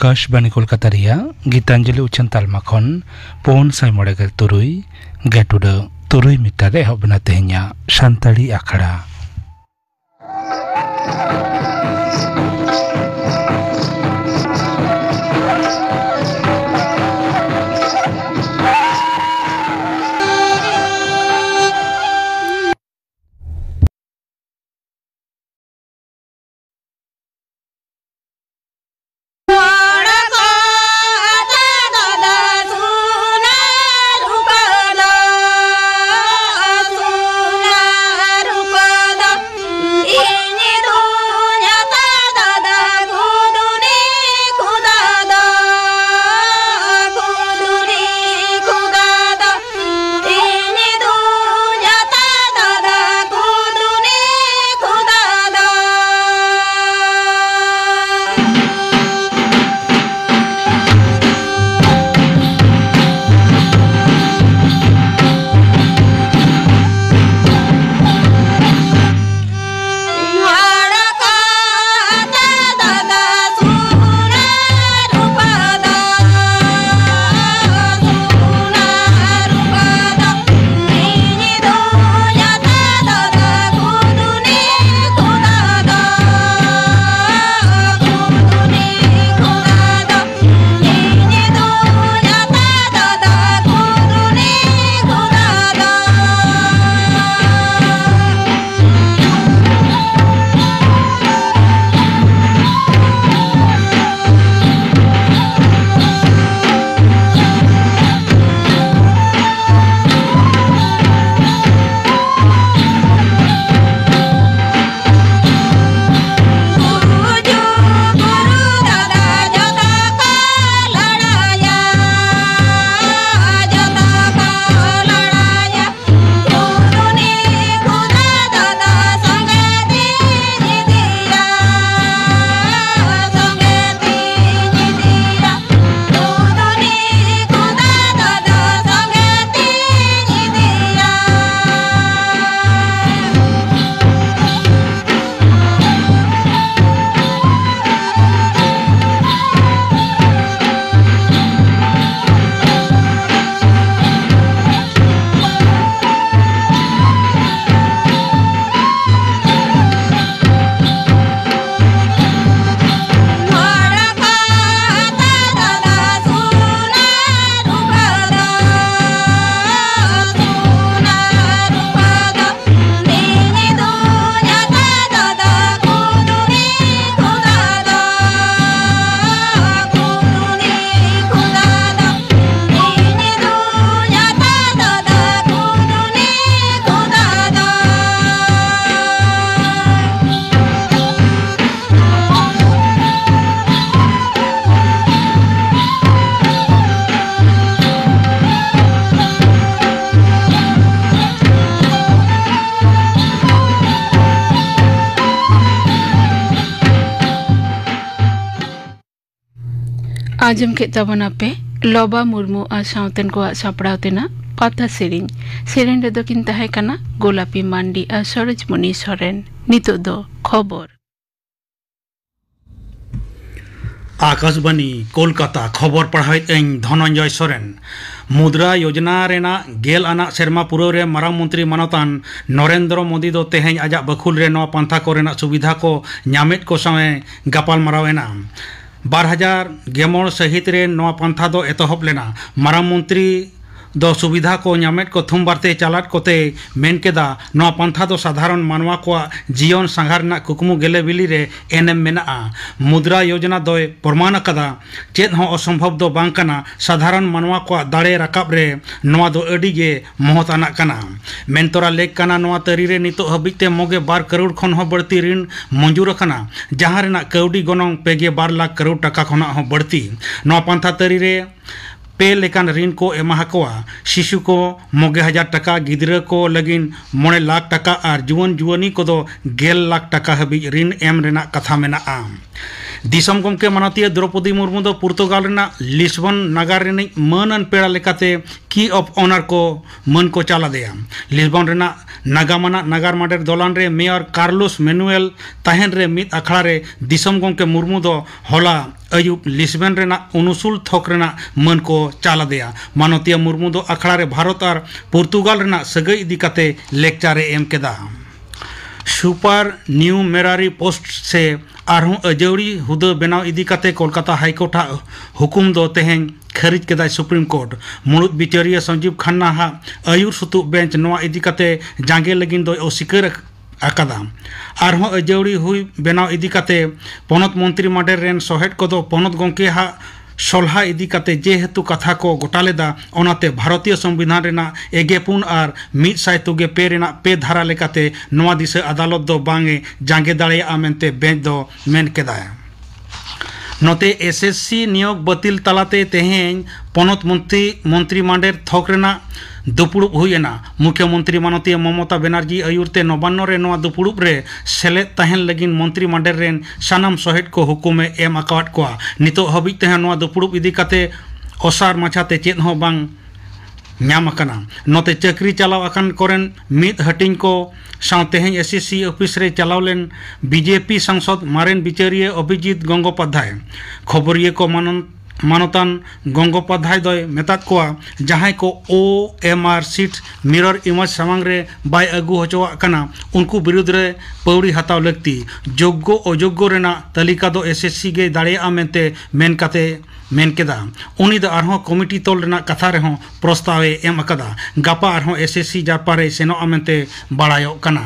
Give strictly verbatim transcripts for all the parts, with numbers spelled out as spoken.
ᱟᱠᱟᱥᱵᱟᱱᱤ ᱠᱳᱞᱠᱟᱛᱟ ᱨᱮᱭᱟᱜ ᱜᱤᱛᱟᱧᱡᱚᱞᱤ ᱩᱪᱷᱟᱹᱱ ᱛᱟᱞᱢᱟ ᱠᱷᱚᱱ ᱯᱩᱱ ᱥᱟᱭ ᱢᱚᱬᱮ ᱜᱮᱞ ᱛᱩᱨᱩᱭ ᱜᱮᱴ ᱩᱰᱟᱹᱜ ᱛᱩᱨᱩᱭ ᱢᱤᱴᱟᱨ ᱨᱮ ᱮᱦᱚᱵ ᱮᱱᱟ ᱛᱮᱦᱮᱧᱟᱜ ᱥᱟᱱᱛᱟᱲᱤ ᱟᱠᱷᱲᱟ᱾ ᱟᱸᱡᱚᱢ ᱠᱮᱫ ᱛᱟᱵᱚᱱᱟᱯᱮ ᱞᱚᱵᱟ ᱢᱩᱨᱢᱩ ᱟᱨ ᱥᱟᱶᱛᱮᱱ ᱠᱚᱣᱟᱜ ᱥᱟᱯᱲᱟᱣ ᱛᱮᱱᱟᱜ ᱯᱟᱛᱟ ᱥᱮᱨᱮᱧ᱾ ᱥᱮᱨᱮᱧ ᱨᱮᱫᱚ ᱠᱤᱱ ᱛᱟᱦᱮᱸ ᱠᱟᱱᱟ ᱜᱳᱞᱟᱯᱤ ᱢᱟᱱᱰᱤ ᱟᱨ ᱥᱚᱨᱳᱡᱽᱢᱚᱱᱤ ᱥᱚᱨᱮᱱ᱾ ᱱᱤᱛᱚᱜ ᱫᱚ ᱠᱷᱚᱵᱚᱨ᱾ ᱟᱠᱟᱥᱵᱟᱱᱤ ᱠᱳᱞᱠᱟᱛᱟ, ᱠᱷᱚᱵᱚᱨ ᱯᱟᱲᱦᱟᱣᱮᱫ ᱟᱹᱧ ᱫᱷᱚᱱᱚᱱᱡᱚᱭ ᱥᱚᱨᱮᱱ᱾ ᱢᱩᱫᱽᱨᱟ ᱭᱳᱡᱽᱱᱟ ᱨᱮᱱᱟᱜ ᱜᱮᱞ ᱟᱱᱟᱜ ᱥᱮᱨᱢᱟ ᱯᱩᱨᱟᱹᱣ ᱨᱮ ᱢᱟᱨᱟᱝ ᱢᱚᱱᱛᱨᱤ ᱢᱟᱱᱚᱛᱟᱱ ᱱᱚᱨᱮᱱᱫᱨᱚ ᱢᱳᱫᱤ ᱫᱚ ᱛᱮᱦᱮᱧ ᱟᱡᱟᱜ ᱵᱟᱹᱠᱷᱩᱞ ᱨᱮ ᱱᱚᱣᱟ ᱯᱟᱱᱛᱷᱟ ᱠᱚ ᱨᱮᱱᱟᱜ ᱥᱩᱵᱤᱫᱷᱟ ᱠᱚ ᱧᱟᱢᱮᱫ ᱠᱚ ᱥᱟᱶ ᱮ ᱜᱟᱯᱟᱞ ᱢᱟᱨᱟᱣ ᱮᱱᱟ᱾ ᱵᱟᱨ ᱦᱟᱡᱟᱨ ᱜᱮᱢᱚᱬ ᱥᱟᱹᱦᱤᱛ ᱨᱮ ᱱᱚᱣᱟ ᱯᱟᱱᱛᱷᱟ ᱫᱚ ᱮᱛᱚᱦᱚᱵ ᱞᱮᱱᱟ᱾ ᱢᱟᱨᱟᱝ ᱢᱚᱱᱛᱨᱤ ᱫᱚ ᱥᱩᱵᱤᱫᱷᱟ ᱠᱚ ᱧᱟᱢᱮᱫ ᱠᱚ ᱛᱷᱩᱢ ᱵᱟᱨᱛᱮ ᱪᱟᱞᱟᱫ ᱠᱚᱛᱮᱭ ᱢᱮᱱ ᱠᱮᱫᱟ, ᱱᱚᱣᱟ ᱯᱟᱱᱛᱷᱟ ᱫᱚ ᱥᱟᱫᱷᱟᱨᱚᱱ ᱢᱟᱱᱣᱟ ᱠᱚᱣᱟᱜ ᱡᱤᱭᱚᱱ ᱥᱟᱸᱜᱷᱟᱨ ᱨᱮᱱᱟᱜ ᱠᱩᱠᱢᱩ ᱜᱮᱞᱮ ᱵᱤᱞᱤ ᱨᱮ ᱮᱱᱮᱢ ᱢᱮᱱᱟᱜᱼᱟ᱾ ᱢᱩᱫᱽᱨᱟ ᱭᱳᱡᱽᱱᱟ ᱫᱚᱭ ᱯᱨᱚᱢᱟᱱ ᱟᱠᱟᱫᱟ, ᱪᱮᱫ ᱦᱚᱸ ᱚᱥᱚᱢᱵᱷᱚᱵ ᱫᱚ ᱵᱟᱝ ᱠᱟᱱᱟ᱾ ᱥᱟᱫᱷᱟᱨᱚᱱ ᱢᱟᱱᱣᱟ ᱠᱚᱣᱟᱜ ᱫᱟᱲᱮ ᱨᱟᱠᱟᱵ ᱨᱮ ᱱᱚᱣᱟ ᱫᱚ ᱟᱹᱰᱤ ᱜᱮ ᱢᱚᱦᱚᱛ ᱟᱱᱟᱜ ᱠᱟᱱᱟ᱾ ᱢᱮᱱᱛᱚᱨᱟ ᱞᱮᱠ ᱠᱟᱱᱟ, ᱱᱚᱣᱟ ᱛᱟᱹᱨᱤ ᱨᱮ ᱱᱤᱛᱚᱜ ᱦᱟᱹᱵᱤᱡ ᱛᱮ ᱢᱚᱜᱮ ᱵᱟᱨ ᱠᱟᱨᱳᱲ ᱠᱷᱚᱱ ᱦᱚᱸ ᱵᱟᱹᱲᱛᱤ ᱨᱤᱱ ᱢᱚᱧᱡᱩᱨ ᱟᱠᱟᱱᱟ, ᱡᱟᱦᱟᱸ ᱨᱮᱱᱟᱜ ᱠᱟᱹᱣᱰᱤ ᱜᱚᱱᱚᱝ ᱯᱮ ᱜᱮ ᱵᱟᱨ ᱞᱟᱠᱷ ᱠᱟᱨᱳᱲ ᱴᱟᱠᱟ ᱠᱷᱚᱱᱟᱜ ᱦᱚᱸ ᱵᱟᱹᱲᱛᱤ᱾ ᱱᱚᱣᱟ ᱯᱟᱱᱛᱷᱟ ᱛᱟᱹᱨᱤ ᱨᱮ ᱯᱮ ᱞᱮᱠᱟᱱ ᱨᱤᱱ ᱠᱚ ᱮᱢᱟ ᱦᱟᱠᱚᱣᱟ᱾ ᱥᱤᱥᱩ ᱠᱚ ᱢᱚᱜᱮ ᱦᱟᱡᱟᱨ ᱴᱟᱠᱟ, ᱜᱤᱫᱽᱨᱟᱹ ᱠᱚ ᱞᱟᱹᱜᱤᱫ ᱢᱚᱬᱮ ᱞᱟᱠᱷ ᱴᱟᱠᱟ ᱟᱨ ᱡᱩᱣᱟᱹᱱ ᱡᱩᱣᱟᱹᱱᱤ ᱠᱚᱫᱚ ᱜᱮᱞ ᱞᱟᱠᱷ ᱴᱟᱠᱟ ᱦᱟᱹᱵᱤᱡ ᱨᱤᱱ ᱮᱢ ᱨᱮᱱᱟᱜ ᱠᱟᱛᱷᱟ ᱢᱮᱱᱟᱜᱼᱟ᱾ ᱫᱤᱥᱚᱢ ᱜᱚᱢᱠᱮ ᱢᱟᱱᱚᱛᱤᱭᱟᱹ ᱫᱨᱚᱯᱚᱫᱤ ᱢᱩᱨᱢᱩ ᱫᱚ ᱯᱩᱨᱛᱩᱜᱟᱞ ᱨᱮᱱᱟᱜ ᱞᱤᱥᱵᱚᱱ ᱱᱟᱜᱟᱨ ᱨᱤᱱᱤᱡ ᱢᱟᱹᱱ ᱟᱱ ᱯᱮᱲᱟ ᱞᱮᱠᱟᱛᱮ ᱠᱤ ᱚᱯᱷ ᱚᱱᱟᱨ ᱠᱚ ᱢᱟᱹᱱ ᱠᱚ ᱪᱟᱞ ᱟᱫᱮᱭᱟ᱾ ᱞᱤᱥᱵᱚᱱ ᱨᱮᱱᱟᱜ ᱱᱟᱜᱟᱢ ᱟᱱᱟᱜ ᱱᱟᱜᱟᱨ ᱢᱟᱰᱮᱨ ᱫᱚᱞᱟᱱ ᱨᱮ ᱢᱮᱭᱚᱨ ᱠᱟᱨᱞᱳᱥ ᱢᱮᱱᱩᱭᱮᱞ ᱛᱟᱦᱮᱱ ᱨᱮ ᱢᱤᱫ ᱟᱠᱷᱲᱟ ᱨᱮ ᱫᱤᱥᱚᱢ ᱜᱚᱢᱠᱮ ᱢᱩᱨᱢᱩ ᱫᱚ ᱦᱚᱞᱟ ᱟᱹᱭᱩᱵ ᱞᱤᱥᱵᱮᱱ ᱨᱮᱱᱟᱜ ᱩᱱᱩᱥᱩᱞ ᱛᱷᱚᱠ ᱨᱮᱱᱟᱜ ᱢᱟᱹᱱ ᱠᱚ ᱪᱟᱞ ᱟᱫᱮᱭᱟ᱾ ᱢᱟᱱᱚᱛᱤᱭᱟᱹ ᱢᱩᱨᱢᱩ ᱫᱚ ᱟᱠᱷᱲᱟ ᱨᱮ ᱵᱷᱟᱨᱚᱛ ᱟᱨ ᱯᱚᱨᱛᱩᱜᱟᱞ ᱨᱮᱱᱟᱜ ᱥᱟᱹᱜᱟᱹᱭ ᱤᱫᱤ ᱠᱟᱛᱮ ᱞᱮᱠᱪᱟᱨ ᱮ ᱮᱢ ᱠᱮᱫᱟ᱾ ᱥᱩᱯᱟᱨ ᱱᱤᱭᱩᱢᱮᱨᱟᱨᱤ ᱯᱳᱥᱴ ᱥᱮ ᱟᱨᱦᱚᱸ ᱟᱹᱡᱟᱹᱣᱲᱤ ᱦᱩᱫᱟᱹ ᱵᱮᱱᱟᱣ ᱤᱫᱤ ᱠᱟᱛᱮ ᱠᱳᱞᱠᱟᱛᱟ ᱦᱟᱭᱠᱳᱨᱴ ᱟᱜ ᱦᱩᱠᱩᱢ ᱫᱚ ᱛᱮᱦᱮᱧ ᱠᱷᱟᱹᱨᱤᱡ ᱠᱮᱫᱟᱭ ᱥᱩᱯᱨᱤᱢ ᱠᱳᱨᱴ᱾ ᱢᱩᱲᱩᱫ ᱵᱤᱪᱟᱹᱨᱤᱭᱟᱹ ᱥᱚᱧᱡᱤᱵᱽ ᱠᱷᱟᱱᱱᱟ ᱦᱟᱜ ᱟᱹᱭᱩᱨ ᱥᱩᱛᱩᱜ ᱵᱮᱧᱪ ᱱᱚᱣᱟ ᱤᱫᱤ ᱠᱟᱛᱮ ᱡᱟᱸᱜᱮ ᱞᱟᱹᱜᱤᱫ ᱫᱚᱭ ᱚᱥᱤᱠᱟᱹᱨ ᱟᱠᱟᱫᱟ᱾ ᱟᱨᱦᱚᱸ ᱟᱹᱡᱟᱹᱣᱲᱤ ᱦᱩᱭ ᱵᱮᱱᱟᱣ ᱤᱫᱤ ᱠᱟᱛᱮ ᱯᱚᱱᱚᱛ ᱢᱚᱱᱛᱨᱤ ᱢᱟᱰᱮᱨ ᱨᱮᱱ ᱥᱚᱦᱮᱫ ᱠᱚᱫᱚ ᱯᱚᱱᱚᱛ ᱜᱚᱢᱠᱮ ᱦᱟᱜ ᱥᱚᱞᱦᱟ ᱤᱫᱤ ᱠᱟᱛᱮ ᱡᱮᱦᱮᱛᱩ ᱠᱟᱛᱷᱟ ᱠᱚ ᱜᱚᱴᱟ ᱞᱮᱫᱟ, ᱚᱱᱟᱛᱮ ᱵᱷᱟᱨᱚᱛᱤᱭᱚ ᱥᱚᱝᱵᱤᱫᱷᱟᱱ ᱨᱮᱱᱟᱜ ᱮᱜᱮ ᱯᱩᱱ ᱟᱨ ᱢᱤᱫ ᱥᱟᱭ ᱛᱩᱜᱮ ᱯᱮ ᱨᱮᱱᱟᱜ ᱯᱮ ᱫᱷᱟᱨᱟ ᱞᱮᱠᱟᱛᱮ ᱱᱚᱣᱟ ᱫᱤᱥᱟᱹ ᱟᱫᱟᱞᱚᱛ ᱫᱚ ᱵᱟᱝ ᱮ ᱡᱟᱸᱜᱮ ᱫᱟᱲᱮᱭᱟᱜᱼᱟ ᱢᱮᱱᱛᱮ ᱵᱮᱧᱪ ᱫᱚ ᱢᱮᱱ ᱠᱮᱫᱟᱭ᱾ ᱱᱚᱛᱮ ᱮᱥ ᱮᱥ ᱥᱤ ᱱᱤᱭᱳᱜᱽ ᱵᱟᱹᱛᱤᱞ ᱛᱟᱞᱟᱛᱮ ᱛᱮᱦᱮᱧ ᱯᱚᱱᱚᱛ ᱢᱚᱱᱛᱨᱤ, ᱢᱚᱱᱛᱨᱤ ᱢᱟᱱᱰᱮᱨ ᱛᱷᱚᱠ ᱨᱮᱱᱟᱜ ᱫᱩᱯᱲᱩᱵ ᱦᱩᱭ ᱮᱱᱟ᱾ ᱢᱩᱠᱷᱭᱚ ᱢᱚᱱᱛᱨᱤ ᱢᱟᱱᱚᱛᱤᱭᱟᱹ ᱢᱚᱢᱚᱛᱟ ᱵᱮᱱᱟᱨᱡᱤ ᱟᱹᱭᱩᱨ ᱛᱮ ᱱᱚᱵᱟᱱᱱᱚ ᱨᱮ ᱱᱚᱣᱟ ᱫᱩᱯᱲᱩᱵ ᱨᱮ ᱥᱮᱞᱮᱫ ᱛᱟᱦᱮᱱ ᱞᱟᱹᱜᱤᱫ ᱢᱚᱱᱛᱨᱤ ᱢᱟᱱᱰᱮᱨ ᱨᱮᱱ ᱥᱟᱱᱟᱢ ᱥᱚᱦᱮᱫ ᱠᱚ ᱦᱩᱠᱩᱢ ᱮ ᱮᱢ ᱟᱠᱟᱣᱟᱫ ᱠᱚᱣᱟ᱾ ᱱᱤᱛᱚᱜ ᱦᱟᱹᱵᱤᱡ ᱛᱮᱦᱚᱸ ᱱᱚᱣᱟ ᱫᱩᱯᱲᱩᱵ ᱤᱫᱤ ᱠᱟᱛᱮ ᱚᱥᱟᱨ ᱢᱟᱪᱷᱟᱛᱮ ᱪᱮᱫ ᱦᱚᱸ ᱵᱟᱝ ᱧᱟᱢ ᱟᱠᱟᱱᱟ᱾ ᱱᱚᱛᱮ ᱪᱟᱹᱠᱨᱤ ᱪᱟᱞᱟᱣ ᱟᱠᱟᱱ ᱠᱚᱨᱮᱱ ᱢᱤᱫ ᱦᱟᱹᱴᱤᱧ ᱠᱚ ᱥᱟᱶ ᱛᱮᱦᱮᱧ ᱮᱥ ᱮᱥ ᱥᱤ ᱚᱯᱷᱤᱥ ᱨᱮ ᱪᱟᱞᱟᱣ ᱞᱮᱱ ᱵᱤ ᱡᱮ ᱯᱤ ᱥᱟᱝᱥᱚᱫᱽ ᱢᱟᱨᱮᱱ ᱵᱤᱪᱟᱹᱨᱤᱭᱟᱹ ᱚᱵᱷᱤᱡᱤᱛ ᱜᱚᱝᱜᱳᱯᱟᱫᱷᱭᱟᱭ᱾ ᱠᱷᱚᱵᱚᱨᱤᱭᱟᱹ ᱠᱚ ᱢᱟᱱᱚᱱ-, ᱢᱟᱱᱚᱛᱟᱱ ᱜᱚᱝᱜᱳᱯᱟᱫᱷᱭᱟᱭ ᱫᱚᱭ ᱢᱮᱛᱟᱫ ᱠᱚᱣᱟ, ᱡᱟᱦᱟᱸᱭ ᱠᱚ ᱳ ᱮᱢ ᱟᱨ ᱥᱤᱴ ᱢᱤᱨᱚᱨ ᱤᱢᱮᱡᱽ ᱥᱟᱢᱟᱝ ᱨᱮ ᱵᱟᱭ ᱟᱹᱜᱩ ᱦᱚᱪᱚᱣᱟᱜ ᱠᱟᱱᱟ, ᱩᱱᱠᱩ ᱵᱤᱨᱩᱫᱽ ᱨᱮ ᱯᱟᱹᱣᱲᱤ ᱦᱟᱛᱟᱣ ᱞᱟᱹᱠᱛᱤ᱾ ᱡᱳᱜᱽᱜᱚ ᱚᱡᱳᱜᱽᱜᱚ ᱨᱮᱱᱟᱜ ᱛᱟᱹᱞᱤᱠᱟ ᱫᱚ ᱮᱥ ᱮᱥ ᱥᱤ ᱜᱮᱭ ᱫᱟᱲᱮᱭᱟᱜᱼᱟ ᱢᱮᱱᱛᱮ ᱢᱮᱱ ᱠᱟᱛᱮ ᱢᱮᱱ ᱠᱮᱫᱟ᱾ ᱩᱱᱤ ᱫᱚ ᱟᱨᱦᱚᱸ ᱠᱚᱢᱤᱴᱤ ᱛᱚᱞ ᱨᱮᱱᱟᱜ ᱠᱟᱛᱷᱟ ᱨᱮᱦᱚᱸ ᱯᱨᱚᱥᱛᱟᱵ ᱮ ᱮᱢ ᱟᱠᱟᱫᱟ᱾ ᱜᱟᱯᱟ ᱟᱨᱦᱚᱸ ᱮᱥ ᱮᱥ ᱥᱤ ᱡᱟᱨᱯᱟ ᱨᱮᱭ ᱥᱮᱱᱚᱜᱼᱟ ᱢᱮᱱᱛᱮ ᱵᱟᱲᱟᱭᱚᱜ ᱠᱟᱱᱟ᱾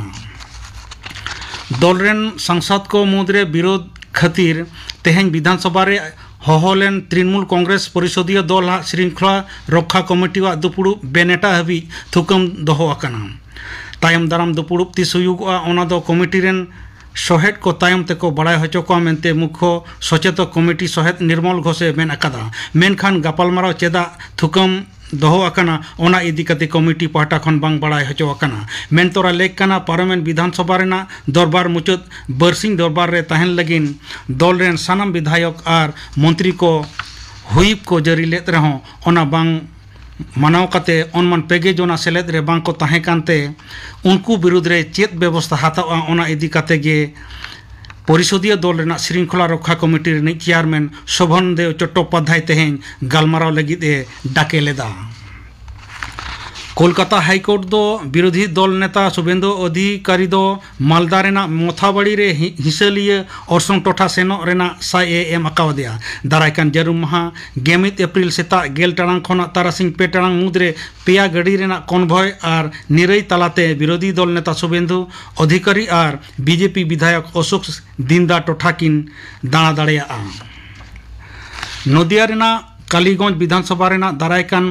ᱫᱚᱞ ᱨᱮᱱ ᱥᱟᱝᱥᱚᱫ ᱠᱚ ᱢᱩᱫᱽᱨᱮ ᱵᱤᱨᱳᱫᱷ ᱠᱷᱟᱹᱛᱤᱨ ᱛᱮᱦᱮᱧ ᱵᱤᱫᱷᱟᱱ ᱥᱚᱵᱷᱟ ᱨᱮ ᱦᱚᱦᱚ ᱞᱮᱱ ᱛᱨᱤᱱᱢᱩᱞ ᱠᱚᱝᱜᱨᱮᱥ ᱯᱚᱨᱤᱥᱚᱫᱤᱭᱟᱹ ᱫᱚᱞ ᱟᱜ ᱥᱨᱤᱝᱠᱷᱚᱞᱟ ᱨᱚᱠᱠᱷᱟ ᱠᱚᱢᱤᱴᱤᱣᱟᱜ ᱫᱩᱯᱲᱩᱵ ᱵᱮᱱᱮᱴᱟ ᱦᱟᱹᱵᱤᱡ ᱛᱷᱩᱠᱟᱹᱢ ᱫᱚᱦᱚ ᱟᱠᱟᱱᱟ᱾ ᱛᱟᱭᱚᱢ ᱫᱟᱨᱟᱢ ᱫᱩᱯᱲᱩᱵ ᱛᱤᱥ ᱦᱩᱭᱩᱜᱚᱜᱼᱟ, ᱚᱱᱟ ᱫᱚ ᱠᱚᱢᱤᱴᱤ ᱨᱮᱱ ᱥᱚᱦᱮᱫ ᱠᱚ ᱛᱟᱭᱚᱢ ᱛᱮᱠᱚ ᱵᱟᱲᱟᱭ ᱦᱚᱪᱚ ᱠᱚᱣᱟ ᱢᱮᱱᱛᱮ ᱢᱩᱠᱷᱭᱚ ᱥᱚᱪᱮᱛᱚᱠ ᱠᱚᱢᱤᱴᱤ ᱥᱚᱦᱮᱫ ᱱᱤᱨᱢᱚᱞ ᱜᱷᱳᱥ ᱮ ᱢᱮᱱ ᱟᱠᱟᱫᱟ᱾ ᱢᱮᱱᱠᱷᱟᱱ ᱜᱟᱯᱟᱞᱢᱟᱨᱟᱣ ᱪᱮᱫᱟᱜ ᱛᱷᱩᱠᱟᱹᱢ ᱫᱚᱦᱚ ᱟᱠᱟᱱᱟ, ᱚᱱᱟ ᱤᱫᱤ ᱠᱟᱛᱮ ᱠᱚᱢᱤᱴᱤ ᱯᱟᱦᱴᱟ ᱠᱷᱚᱱ ᱵᱟᱝ ᱵᱟᱲᱟᱭ ᱦᱚᱪᱚ ᱟᱠᱟᱱᱟ᱾ ᱢᱮᱱᱛᱚᱨᱟ ᱞᱮᱠ ᱠᱟᱱᱟ, ᱯᱟᱨᱚᱢᱮᱱ ᱵᱤᱫᱷᱟᱱ ᱥᱚᱵᱷᱟ ᱨᱮᱱᱟᱜ ᱫᱚᱨᱵᱟᱨ ᱢᱩᱪᱟᱹᱫ ᱵᱟᱹᱨᱥᱤᱧ ᱫᱚᱨᱵᱟᱨ ᱨᱮ ᱛᱟᱦᱮᱱ ᱞᱟᱹᱜᱤᱫ ᱫᱚᱞ ᱨᱮᱱ ᱥᱟᱱᱟᱢ ᱵᱤᱫᱷᱟᱭᱚᱠ ᱟᱨ ᱢᱚᱱᱛᱨᱤ ᱠᱚ ᱦᱩᱭᱤᱯ ᱠᱚ ᱡᱟᱹᱨᱤ ᱞᱮᱫ ᱨᱮᱦᱚᱸ, ᱚᱱᱟ ᱵᱟᱝ ᱢᱟᱱᱟᱣ ᱠᱟᱛᱮ ᱚᱱᱢᱟᱱ ᱯᱮ ᱜᱮ ᱡᱚᱱᱟ ᱥᱮᱞᱮᱫ ᱨᱮ ᱵᱟᱝ ᱠᱚ ᱛᱟᱦᱮᱸ ᱠᱟᱱᱛᱮ, ᱩᱱᱠᱩ ᱵᱤᱨᱩᱫᱽ ᱨᱮ ᱪᱮᱫ ᱵᱮᱵᱚᱥᱛᱷᱟ ᱦᱟᱛᱟᱣᱜᱼᱟ, ᱚᱱᱟ ᱤᱫᱤ ᱠᱟᱛᱮ ᱜᱮ ᱯᱚᱨᱤᱥᱚᱫᱤᱭᱟᱹ ᱫᱚᱞ ᱨᱮᱱᱟᱜ ᱥᱨᱤᱝᱠᱷᱚᱞᱟ ᱨᱚᱠᱠᱷᱟ ᱠᱚᱢᱤᱴᱤ ᱨᱤᱱᱤᱡ ᱪᱮᱭᱟᱨᱢᱮᱱ ᱥᱳᱵᱷᱚᱱ ᱫᱮᱣ ᱪᱚᱴᱴᱳᱯᱟᱫᱽᱫᱷᱟᱭ ᱛᱮᱦᱮᱧ ᱜᱟᱞᱢᱟᱨᱟᱣ ᱞᱟᱹᱜᱤᱫ ᱮ ᱰᱟᱠᱮ ᱞᱮᱫᱟ᱾ ᱠᱳᱞᱠᱟᱛᱟ ᱦᱟᱭᱠᱳᱨᱴ ᱫᱚ ᱵᱤᱨᱳᱫᱷᱤ ᱫᱚᱞ ᱱᱮᱛᱟ ᱥᱩᱵᱷᱮᱱᱫᱩ ᱚᱫᱷᱤᱠᱟᱨᱤ ᱫᱚ ᱢᱟᱞᱫᱟ ᱨᱮᱱᱟᱜ ᱢᱚᱛᱷᱟᱵᱟᱲᱤ ᱨᱮ ᱦᱤ-, ᱦᱤᱥᱟᱹᱞᱤᱭᱟᱹ ᱚᱨᱥᱚᱝ ᱴᱚᱴᱷᱟ ᱥᱮᱱᱚᱜ ᱨᱮᱱᱟᱜ ᱥᱟᱭ ᱮ ᱮᱢ ᱟᱠᱟᱣᱟᱫᱮᱭᱟ᱾ ᱫᱟᱨᱟᱭ ᱠᱟᱱ ᱡᱟᱹᱨᱩᱢ ᱢᱟᱦᱟ ᱜᱮᱞ ᱢᱤᱫ ᱮᱯᱨᱤᱞ ᱥᱮᱛᱟᱜ ᱜᱮᱞ ᱴᱟᱲᱟᱝ ᱠᱷᱚᱱᱟᱜ ᱛᱟᱨᱟᱥᱤᱧ ᱯᱮ ᱴᱟᱲᱟᱝ ᱢᱩᱫᱽᱨᱮ ᱯᱮᱭᱟ ᱜᱟᱹᱰᱤ ᱨᱮᱱᱟᱜ ᱠᱚᱱᱵᱷᱚᱭ ᱟᱨ ᱱᱤᱨᱟᱹᱭ ᱛᱟᱞᱟᱛᱮ ᱵᱤᱨᱳᱫᱷᱤ ᱫᱚᱞ ᱱᱮᱛᱟ ᱥᱩᱵᱷᱮᱱᱫᱩ ᱚᱫᱷᱤᱠᱟᱨᱤ ᱟᱨ ᱵᱤ ᱡᱮ ᱯᱤ ᱵᱤᱫᱷᱟᱭᱚᱠ ᱚᱥᱳᱠ ᱫᱤᱱᱫᱟ ᱴᱚᱴᱷᱟ ᱠᱤᱱ ᱫᱟᱬᱟ ᱫᱟᱲᱮᱭᱟᱜᱼᱟ᱾ ᱱᱚᱫᱤᱭᱟ ᱨᱮᱱᱟᱜ ᱠᱟᱞᱤᱜᱚᱸᱡᱽ ᱵᱤᱫᱷᱟᱱ ᱥᱚᱵᱷᱟ ᱨᱮᱱᱟᱜ ᱫᱟᱨᱟᱭ ᱠᱟᱱ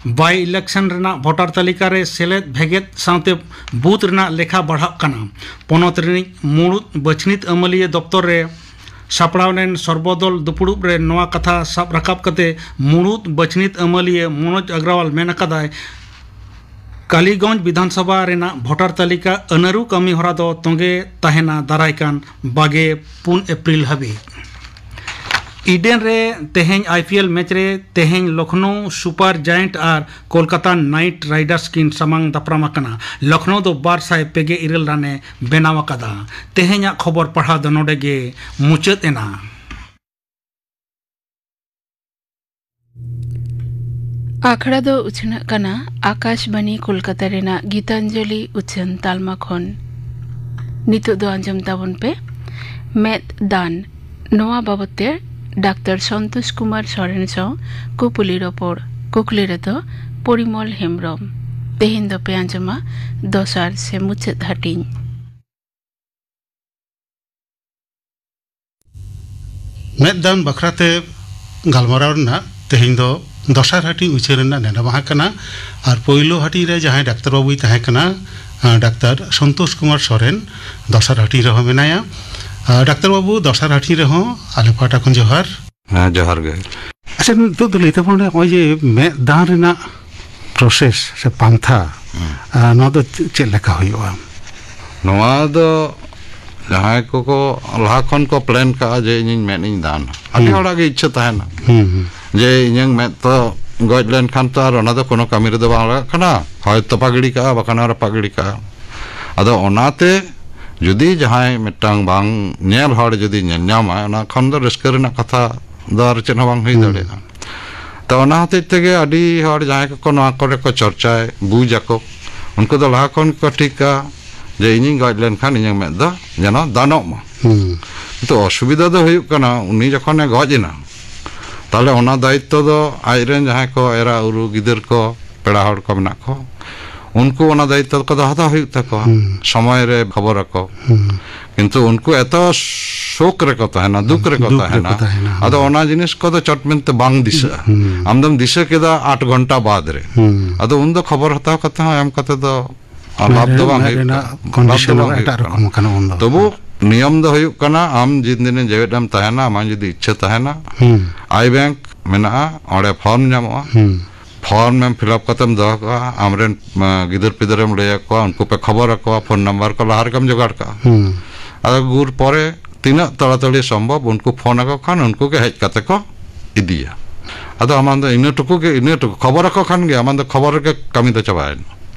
ᱵᱟᱭ ᱤᱞᱮᱠᱥᱚᱱ ᱨᱮᱱᱟᱜ ᱵᱷᱳᱴᱟᱨ ᱛᱟᱹᱞᱤᱠᱟ ᱨᱮ ᱥᱮᱞᱮᱫ ᱵᱷᱮᱜᱮᱫ ᱥᱟᱶᱛᱮ ᱵᱩᱛᱷ ᱨᱮᱱᱟᱜ ᱞᱮᱠᱷᱟ ᱵᱟᱲᱦᱟᱜ ᱠᱟᱱᱟ᱾ ᱯᱚᱱᱚᱛ ᱨᱤᱱᱤᱡ ᱢᱩᱲᱩᱫ ᱵᱟᱹᱪᱷᱱᱤᱛ ᱟᱹᱢᱟᱹᱞᱤᱭᱟᱹ ᱫᱚᱯᱛᱚᱨ ᱨᱮ ᱥᱟᱯᱲᱟᱣ ᱞᱮᱱ ᱥᱚᱨᱵᱚᱫᱚᱞ ᱫᱩᱯᱲᱩᱵ ᱨᱮ ᱱᱚᱣᱟ ᱠᱟᱛᱷᱟ ᱥᱟᱵ ᱨᱟᱠᱟᱵ ᱠᱟᱛᱮ ᱢᱩᱬᱩᱛ ᱵᱟᱪᱷᱱᱤᱛ ᱟᱹᱢᱟᱹᱞᱤᱭᱟᱹ ᱢᱚᱱᱳᱡᱽ ᱟᱜᱨᱟᱣᱟᱞ ᱢᱮᱱ ᱟᱠᱟᱫᱟᱭ, ᱠᱟᱞᱤᱜᱚᱸᱡᱽ ᱵᱤᱫᱷᱟᱱᱥᱚᱵᱷᱟ ᱨᱮᱱᱟᱜ ᱵᱷᱳᱴᱟᱨ ᱛᱟᱹᱞᱤᱠᱟ ᱟᱹᱱᱟᱹᱨᱩ ᱠᱟᱹᱢᱤ ᱦᱚᱨᱟ ᱫᱚ ᱛᱚᱸᱜᱮ ᱛᱟᱦᱮᱱᱟ ᱫᱟᱨᱟᱭ ᱠᱟᱱ ᱵᱟᱜᱮ ᱯᱩᱱ ᱮᱯᱨᱤᱞ ᱦᱟᱹᱵᱤᱡ᱾ ᱤᱰᱮᱱ ᱨᱮ ᱛᱮᱦᱮᱧ ᱟᱭ ᱯᱤ ᱮᱞ ᱢᱮᱪ ᱨᱮ ᱛᱮᱦᱮᱧ ᱞᱚᱠᱷᱱᱚᱣ ᱥᱩᱯᱟᱨ ᱡᱟᱭᱮᱱᱴ ᱟᱨ ᱠᱳᱞᱠᱟᱛᱟ ᱱᱟᱭᱤᱴ ᱨᱟᱭᱰᱟᱨᱥ ᱠᱤᱱ ᱥᱟᱢᱟᱝ ᱫᱟᱯᱨᱟᱢ ᱟᱠᱟᱱᱟ᱾ ᱞᱚᱠᱷᱱᱚᱣ ᱫᱚ ᱵᱟᱨ ᱥᱟᱭ ᱯᱮ ᱜᱮᱞ ᱤᱨᱟᱹᱞ ᱨᱟᱱ ᱮ ᱵᱮᱱᱟᱣ ᱟᱠᱟᱫᱟ᱾ ᱛᱮᱦᱮᱧᱟᱜ ᱠᱷᱚᱵᱚᱨ ᱯᱟᱲᱦᱟᱣ ᱫᱚ ᱱᱚᱰᱮ ᱜᱮ ᱢᱩᱪᱟᱹᱫ ᱮᱱᱟ᱾ ᱟᱠᱷᱲᱟ ᱫᱚ ᱩᱪᱷᱟᱹᱱᱚᱜ ᱠᱟᱱᱟ ᱟᱠᱟᱥᱵᱟᱱᱤ ᱠᱳᱞᱠᱟᱛᱟ ᱨᱮᱱᱟᱜ ᱜᱤᱛᱟᱧᱡᱚᱞᱤ ᱩᱪᱷᱟᱹᱱ ᱛᱟᱞᱢᱟ ᱠᱷᱚᱱ᱾ ᱱᱤᱛᱚᱜ ᱫᱚ ᱟᱸᱡᱚᱢ ᱛᱟᱵᱚᱱ ᱯᱮ ᱢᱮᱫ ᱫᱟᱱ᱾ ᱱᱚᱣᱟ ᱵᱟᱵᱚᱛ ᱛᱮ ᱰᱟᱠᱛᱟᱨ ᱥᱚᱱᱛᱳᱥ ᱠᱩᱢᱟᱨ ᱥᱚᱨᱮᱱ ᱥᱟᱶ ᱠᱩᱯᱩᱞᱤ ᱨᱚᱯᱚᱲ᱾ ᱠᱩᱠᱞᱤ ᱨᱮᱫᱚ ᱯᱚᱨᱤᱢᱚᱞ ᱦᱮᱢᱵᱨᱚᱢ᱾ ᱛᱮᱦᱮᱧ ᱫᱚᱯᱮ ᱟᱸᱡᱚᱢᱟ ᱫᱚᱥᱟᱨ ᱥᱮ ᱢᱩᱪᱟᱹᱫ ᱦᱟᱹᱴᱤᱧ᱾ ᱢᱮᱫ ᱫᱟᱱ ᱵᱟᱠᱷᱨᱟᱛᱮ ᱜᱟᱞᱢᱟᱨᱟᱣ ᱨᱮᱱᱟᱜ ᱛᱮᱦᱮᱧ ᱫᱚ ᱫᱚᱥᱟᱨ ᱦᱟᱹᱴᱤᱧ ᱩᱪᱷᱟᱹᱱ ᱨᱮᱱᱟᱜ ᱱᱮᱰᱟ ᱢᱟᱦᱟ ᱠᱟᱱᱟ᱾ ᱟᱨ ᱯᱳᱭᱞᱳ ᱦᱟᱹᱴᱤᱧ ᱨᱮ ᱡᱟᱦᱟᱸᱭ ᱰᱟᱠᱛᱟᱨ ᱵᱟᱹᱵᱩᱭ ᱛᱟᱦᱮᱸ ᱠᱟᱱᱟ, ᱟᱸ, ᱰᱟᱠᱛᱟᱨ ᱥᱚᱱᱛᱳᱥ ᱠᱩᱢᱟᱨ ᱥᱚᱨᱮᱱ ᱫᱚᱥᱟᱨ ᱦᱟᱹᱴᱤᱧ ᱨᱮᱦᱚᱸ ᱢᱮᱱᱟᱭᱟ᱾ ᱟᱸ, ᱰᱟᱠᱛᱟᱨ ᱵᱟᱹᱵᱩ, ᱫᱚᱥᱟᱨ ᱦᱟᱹᱴᱤᱧ ᱨᱮᱦᱚᱸ ᱟᱞᱮ ᱯᱟᱦᱴᱟ ᱠᱷᱚᱱ ᱡᱚᱦᱟᱨ᱾ ᱦᱮᱸ, ᱡᱚᱦᱟᱨ ᱜᱮ᱾ ᱟᱪᱪᱷᱟ, ᱱᱤᱛᱚᱜ ᱫᱚ ᱞᱟᱹᱭ ᱛᱟᱵᱚᱱ ᱱᱚᱜᱼᱚᱭ ᱡᱮ ᱢᱮᱫ ᱫᱟᱱ ᱨᱮᱱᱟᱜ ᱯᱨᱚᱥᱮᱥ ᱥᱮ ᱯᱟᱱᱛᱷᱟ, ᱦᱩᱸ᱾ ᱟᱸ, ᱱᱚᱣᱟ ᱫᱚ ᱪᱮᱫ, ᱪᱮᱫ ᱞᱮᱠᱟ ᱦᱩᱭᱩᱜᱼᱟ? ᱱᱚᱣᱟ ᱫᱚ ᱡᱟᱦᱟᱸᱭ ᱠᱚᱠᱚ ᱞᱟᱦᱟ ᱠᱷᱚᱱ ᱠᱚ ᱯᱞᱮᱱ ᱠᱟᱜᱼᱟ ᱡᱮ ᱤᱧᱤᱧ ᱢᱮᱫ ᱤᱧ ᱫᱟᱱᱟ, ᱟᱹᱰᱤ ᱦᱩᱸ᱾ ᱦᱚᱲᱟᱜ ᱜᱮ ᱤᱪᱪᱷᱟᱹ ᱛᱟᱦᱮᱱᱟ ᱦᱩᱸ, ᱦᱩᱸ᱾ ᱡᱮ ᱤᱧᱟᱹᱝ ᱢᱮᱫ ᱛᱚ ᱜᱚᱡ ᱞᱮᱱᱠᱷᱟᱱ ᱛᱚ ᱟᱨ ᱚᱱᱟ ᱫᱚ ᱠᱳᱱᱳ ᱠᱟᱹᱢᱤ ᱨᱮᱫᱚ ᱵᱟᱝ ᱞᱟᱜᱟᱜ ᱠᱟᱱᱟ, ᱦᱚᱭ ᱛᱚᱯᱟ ᱜᱤᱰᱤ ᱠᱟᱜᱼᱟ, ᱵᱟᱠᱷᱟᱱ ᱨᱟᱯᱟᱜ ᱜᱤᱰᱤ ᱠᱟᱜᱼᱟ᱾ ᱟᱫᱚ ᱚᱱᱟᱛᱮ ᱡᱩᱫᱤ ᱡᱟᱦᱟᱸᱭ ᱢᱤᱫᱴᱟᱝ ᱵᱟᱝ ᱧᱮᱞ ᱦᱚᱲ ᱡᱩᱫᱤ ᱧᱮᱞ ᱧᱟᱢᱟᱭ, ᱚᱱᱟ ᱠᱷᱚᱱ ᱫᱚ ᱨᱟᱹᱥᱠᱟᱹ ᱨᱮᱱᱟᱜ ᱠᱟᱛᱷᱟ ᱫᱚ ᱟᱨ ᱪᱮᱫ ᱦᱚᱸ ᱵᱟᱝ ᱦᱩᱭ ᱦᱩᱸ᱾ ᱫᱟᱲᱮᱭᱟᱜᱼᱟ᱾ ᱛᱚ ᱚᱱᱟ ᱦᱚᱛᱮᱡ ᱛᱮᱜᱮ ᱟᱹᱰᱤ ᱦᱚᱲ ᱡᱟᱦᱟᱸᱭ ᱠᱚᱠᱚ ᱱᱚᱣᱟ ᱠᱚᱨᱮ ᱠᱚ ᱪᱚᱨᱪᱟᱭ, ᱵᱩᱡᱽ ᱟᱠᱚ, ᱩᱱᱠᱩ ᱫᱚ ᱞᱟᱦᱟ ᱠᱷᱚᱱ ᱜᱮᱠᱚ ᱴᱷᱤᱠᱟ ᱡᱮ ᱤᱧᱤᱧ ᱜᱚᱡ ᱞᱮᱱᱠᱷᱟᱱ ᱤᱧᱟᱹᱜ ᱢᱮᱫ ᱫᱚ ᱡᱮᱱᱚ ᱫᱟᱱᱚᱜ ᱢᱟ᱾ ᱦᱩᱸ᱾ ᱠᱤᱱᱛᱩ ᱚᱥᱩᱵᱤᱫᱷᱟ ᱫᱚ ᱦᱩᱭᱩᱜ ᱠᱟᱱᱟ, ᱩᱱᱤ ᱡᱚᱠᱷᱚᱱᱮ ᱜᱚᱡ ᱮᱱᱟ, ᱛᱟᱦᱞᱮ ᱚᱱᱟ ᱫᱟᱭᱤᱛᱛᱚ ᱫᱚ ᱟᱡᱨᱮᱱ ᱡᱟᱦᱟᱸᱭ ᱠᱚ ᱮᱨᱟ ᱩᱨᱩ, ᱜᱤᱫᱟᱹᱨ ᱠᱚ, ᱯᱮᱲᱟ ᱦᱚᱲ ᱠᱚ ᱢᱮᱱᱟᱜ ᱠᱚ, ᱩᱱᱠᱩ ᱚᱱᱟ ᱫᱟᱭᱤᱛᱛᱚ ᱠᱚᱫᱚ ᱦᱟᱛᱟᱣ ᱦᱩᱭᱩᱜ ᱛᱟᱠᱚᱣᱟ᱾ ᱦᱩᱸ᱾ ᱥᱚᱢᱚᱭ ᱨᱮ ᱠᱷᱚᱵᱚᱨ ᱟᱠᱚ᱾ ᱦᱩᱸ᱾ ᱠᱤᱱᱛᱩ ᱩᱱᱠᱩ ᱮᱛᱚ ᱥᱳᱠ ᱨᱮᱠᱚ ᱛᱟᱦᱮᱱᱟ, ᱫᱩᱠ ᱨᱮᱠᱚ ᱫᱩᱠ ᱨᱮᱠᱚ ᱛᱟᱦᱮᱱᱟ᱾ ᱛᱟᱦᱮᱱᱟ, ᱟᱫᱚ ᱦᱩᱸ᱾ ᱚᱱᱟ ᱡᱤᱱᱤᱥ ᱠᱚᱫᱚ ᱪᱚᱴ ᱢᱮᱱᱛᱮ ᱵᱟᱝ ᱫᱤᱥᱟᱹᱜᱼᱟ᱾ ᱦᱩᱸ᱾ ᱟᱢᱫᱚᱢ ᱫᱤᱥᱟᱹ ᱠᱮᱫᱟ ᱟᱴ ᱜᱷᱚᱱᱴᱟ ᱵᱟᱫᱽ ᱨᱮ᱾ ᱦᱩᱸ᱾ ᱟᱫᱚ ᱩᱱᱫᱚ ᱠᱷᱚᱵᱚᱨ ᱦᱟᱛᱟᱣ ᱠᱟᱛᱮ ᱦᱚᱸ ᱮᱢ ᱠᱟᱛᱮ ᱫᱚ ᱟᱨ ᱢᱮᱫ ᱞᱟᱵᱷ ᱫᱚ ᱨᱮ-, ᱵᱟᱝ ᱢᱮᱫ ᱦᱩᱭᱩᱜ ᱨᱮᱱᱟᱜ ᱠᱟᱱᱟ᱾ ᱞᱟᱵᱷ ᱫᱚ ᱠᱚᱱᱰᱤᱥᱚᱱ ᱵᱟᱝ ᱦᱚᱸ ᱦᱩᱭᱩᱜ ᱮᱴᱟᱜ ᱠᱟᱱᱟ᱾ ᱨᱚᱠᱚᱢ ᱟᱠᱟᱱᱟ ᱩᱱᱫᱚ᱾ ᱛᱚᱵᱩ ᱱᱤᱭᱚᱢ ᱫᱚ ᱦᱩᱭᱩᱜ ᱠᱟᱱᱟ, ᱟᱢ ᱡᱤᱱ ᱫᱤᱱ ᱡᱮᱣᱮᱫ ᱮᱢ ᱛᱟᱦᱮᱱᱟ, ᱟᱢᱟᱜ ᱡᱩᱫᱤ ᱤᱪᱪᱷᱟᱹ ᱛᱟᱦᱮᱱᱟ, ᱦᱩᱸ᱾ ᱟᱭ ᱵᱮᱝᱠ ᱢᱮᱱᱟᱜᱼᱟ, ᱚᱸᱰᱮ ᱯᱷᱚᱨᱢ ᱧᱟᱢᱚᱜᱼᱟ᱾ ᱦᱩᱸ᱾ ᱯᱷᱚᱨᱢ ᱮᱢ ᱯᱷᱤᱞᱟᱯ ᱠᱟᱛᱮᱢ ᱫᱚᱦᱚ ᱠᱟᱜᱼᱟ, ᱟᱢᱨᱮᱱ, ᱟ, ᱜᱤᱫᱟᱹᱨ ᱯᱤᱫᱟᱹᱨᱮᱢ ᱞᱟᱹᱭ ᱟᱠᱚᱣᱟ, ᱩᱱᱠᱩ ᱯᱮ ᱠᱷᱚᱵᱚᱨ ᱟᱠᱚᱣᱟ, ᱯᱷᱳᱱ ᱱᱟᱢᱵᱟᱨ ᱠᱚ ᱞᱟᱦᱟ ᱨᱮᱜᱮᱢ ᱡᱚᱜᱟᱲ ᱠᱟᱜᱼᱟ᱾ ᱦᱩᱸ᱾ ᱟᱫᱚ ᱜᱩᱨ ᱯᱚᱨᱮ ᱛᱤᱱᱟᱹᱜ ᱛᱟᱲᱟᱛᱟᱲᱤ ᱥᱚᱢᱵᱷᱚᱵ ᱩᱱᱠᱩ ᱯᱷᱳᱱ ᱟᱠᱚ ᱠᱷᱟᱱ, ᱩᱱᱠᱩ ᱜᱮ ᱦᱮᱡ ᱠᱟᱛᱮ ᱠᱚ ᱤᱫᱤᱭᱟ᱾ ᱟᱫᱚ ᱟᱢᱟᱜ ᱫᱚ ᱤᱱᱟᱹ ᱴᱩᱠᱩ ᱜᱮ, ᱤᱱᱟᱹ ᱴᱩᱠᱩ ᱠᱷᱚᱵᱚᱨ ᱟᱠᱚ ᱠᱷᱟᱱ ᱜᱮ ᱟᱢᱟᱜ ᱫᱚ ᱠᱷᱚᱵᱚᱨ ᱨᱮᱜᱮ ᱠᱟᱹᱢᱤ ᱫᱚ ᱪᱟᱵᱟᱭᱮᱱᱟ᱾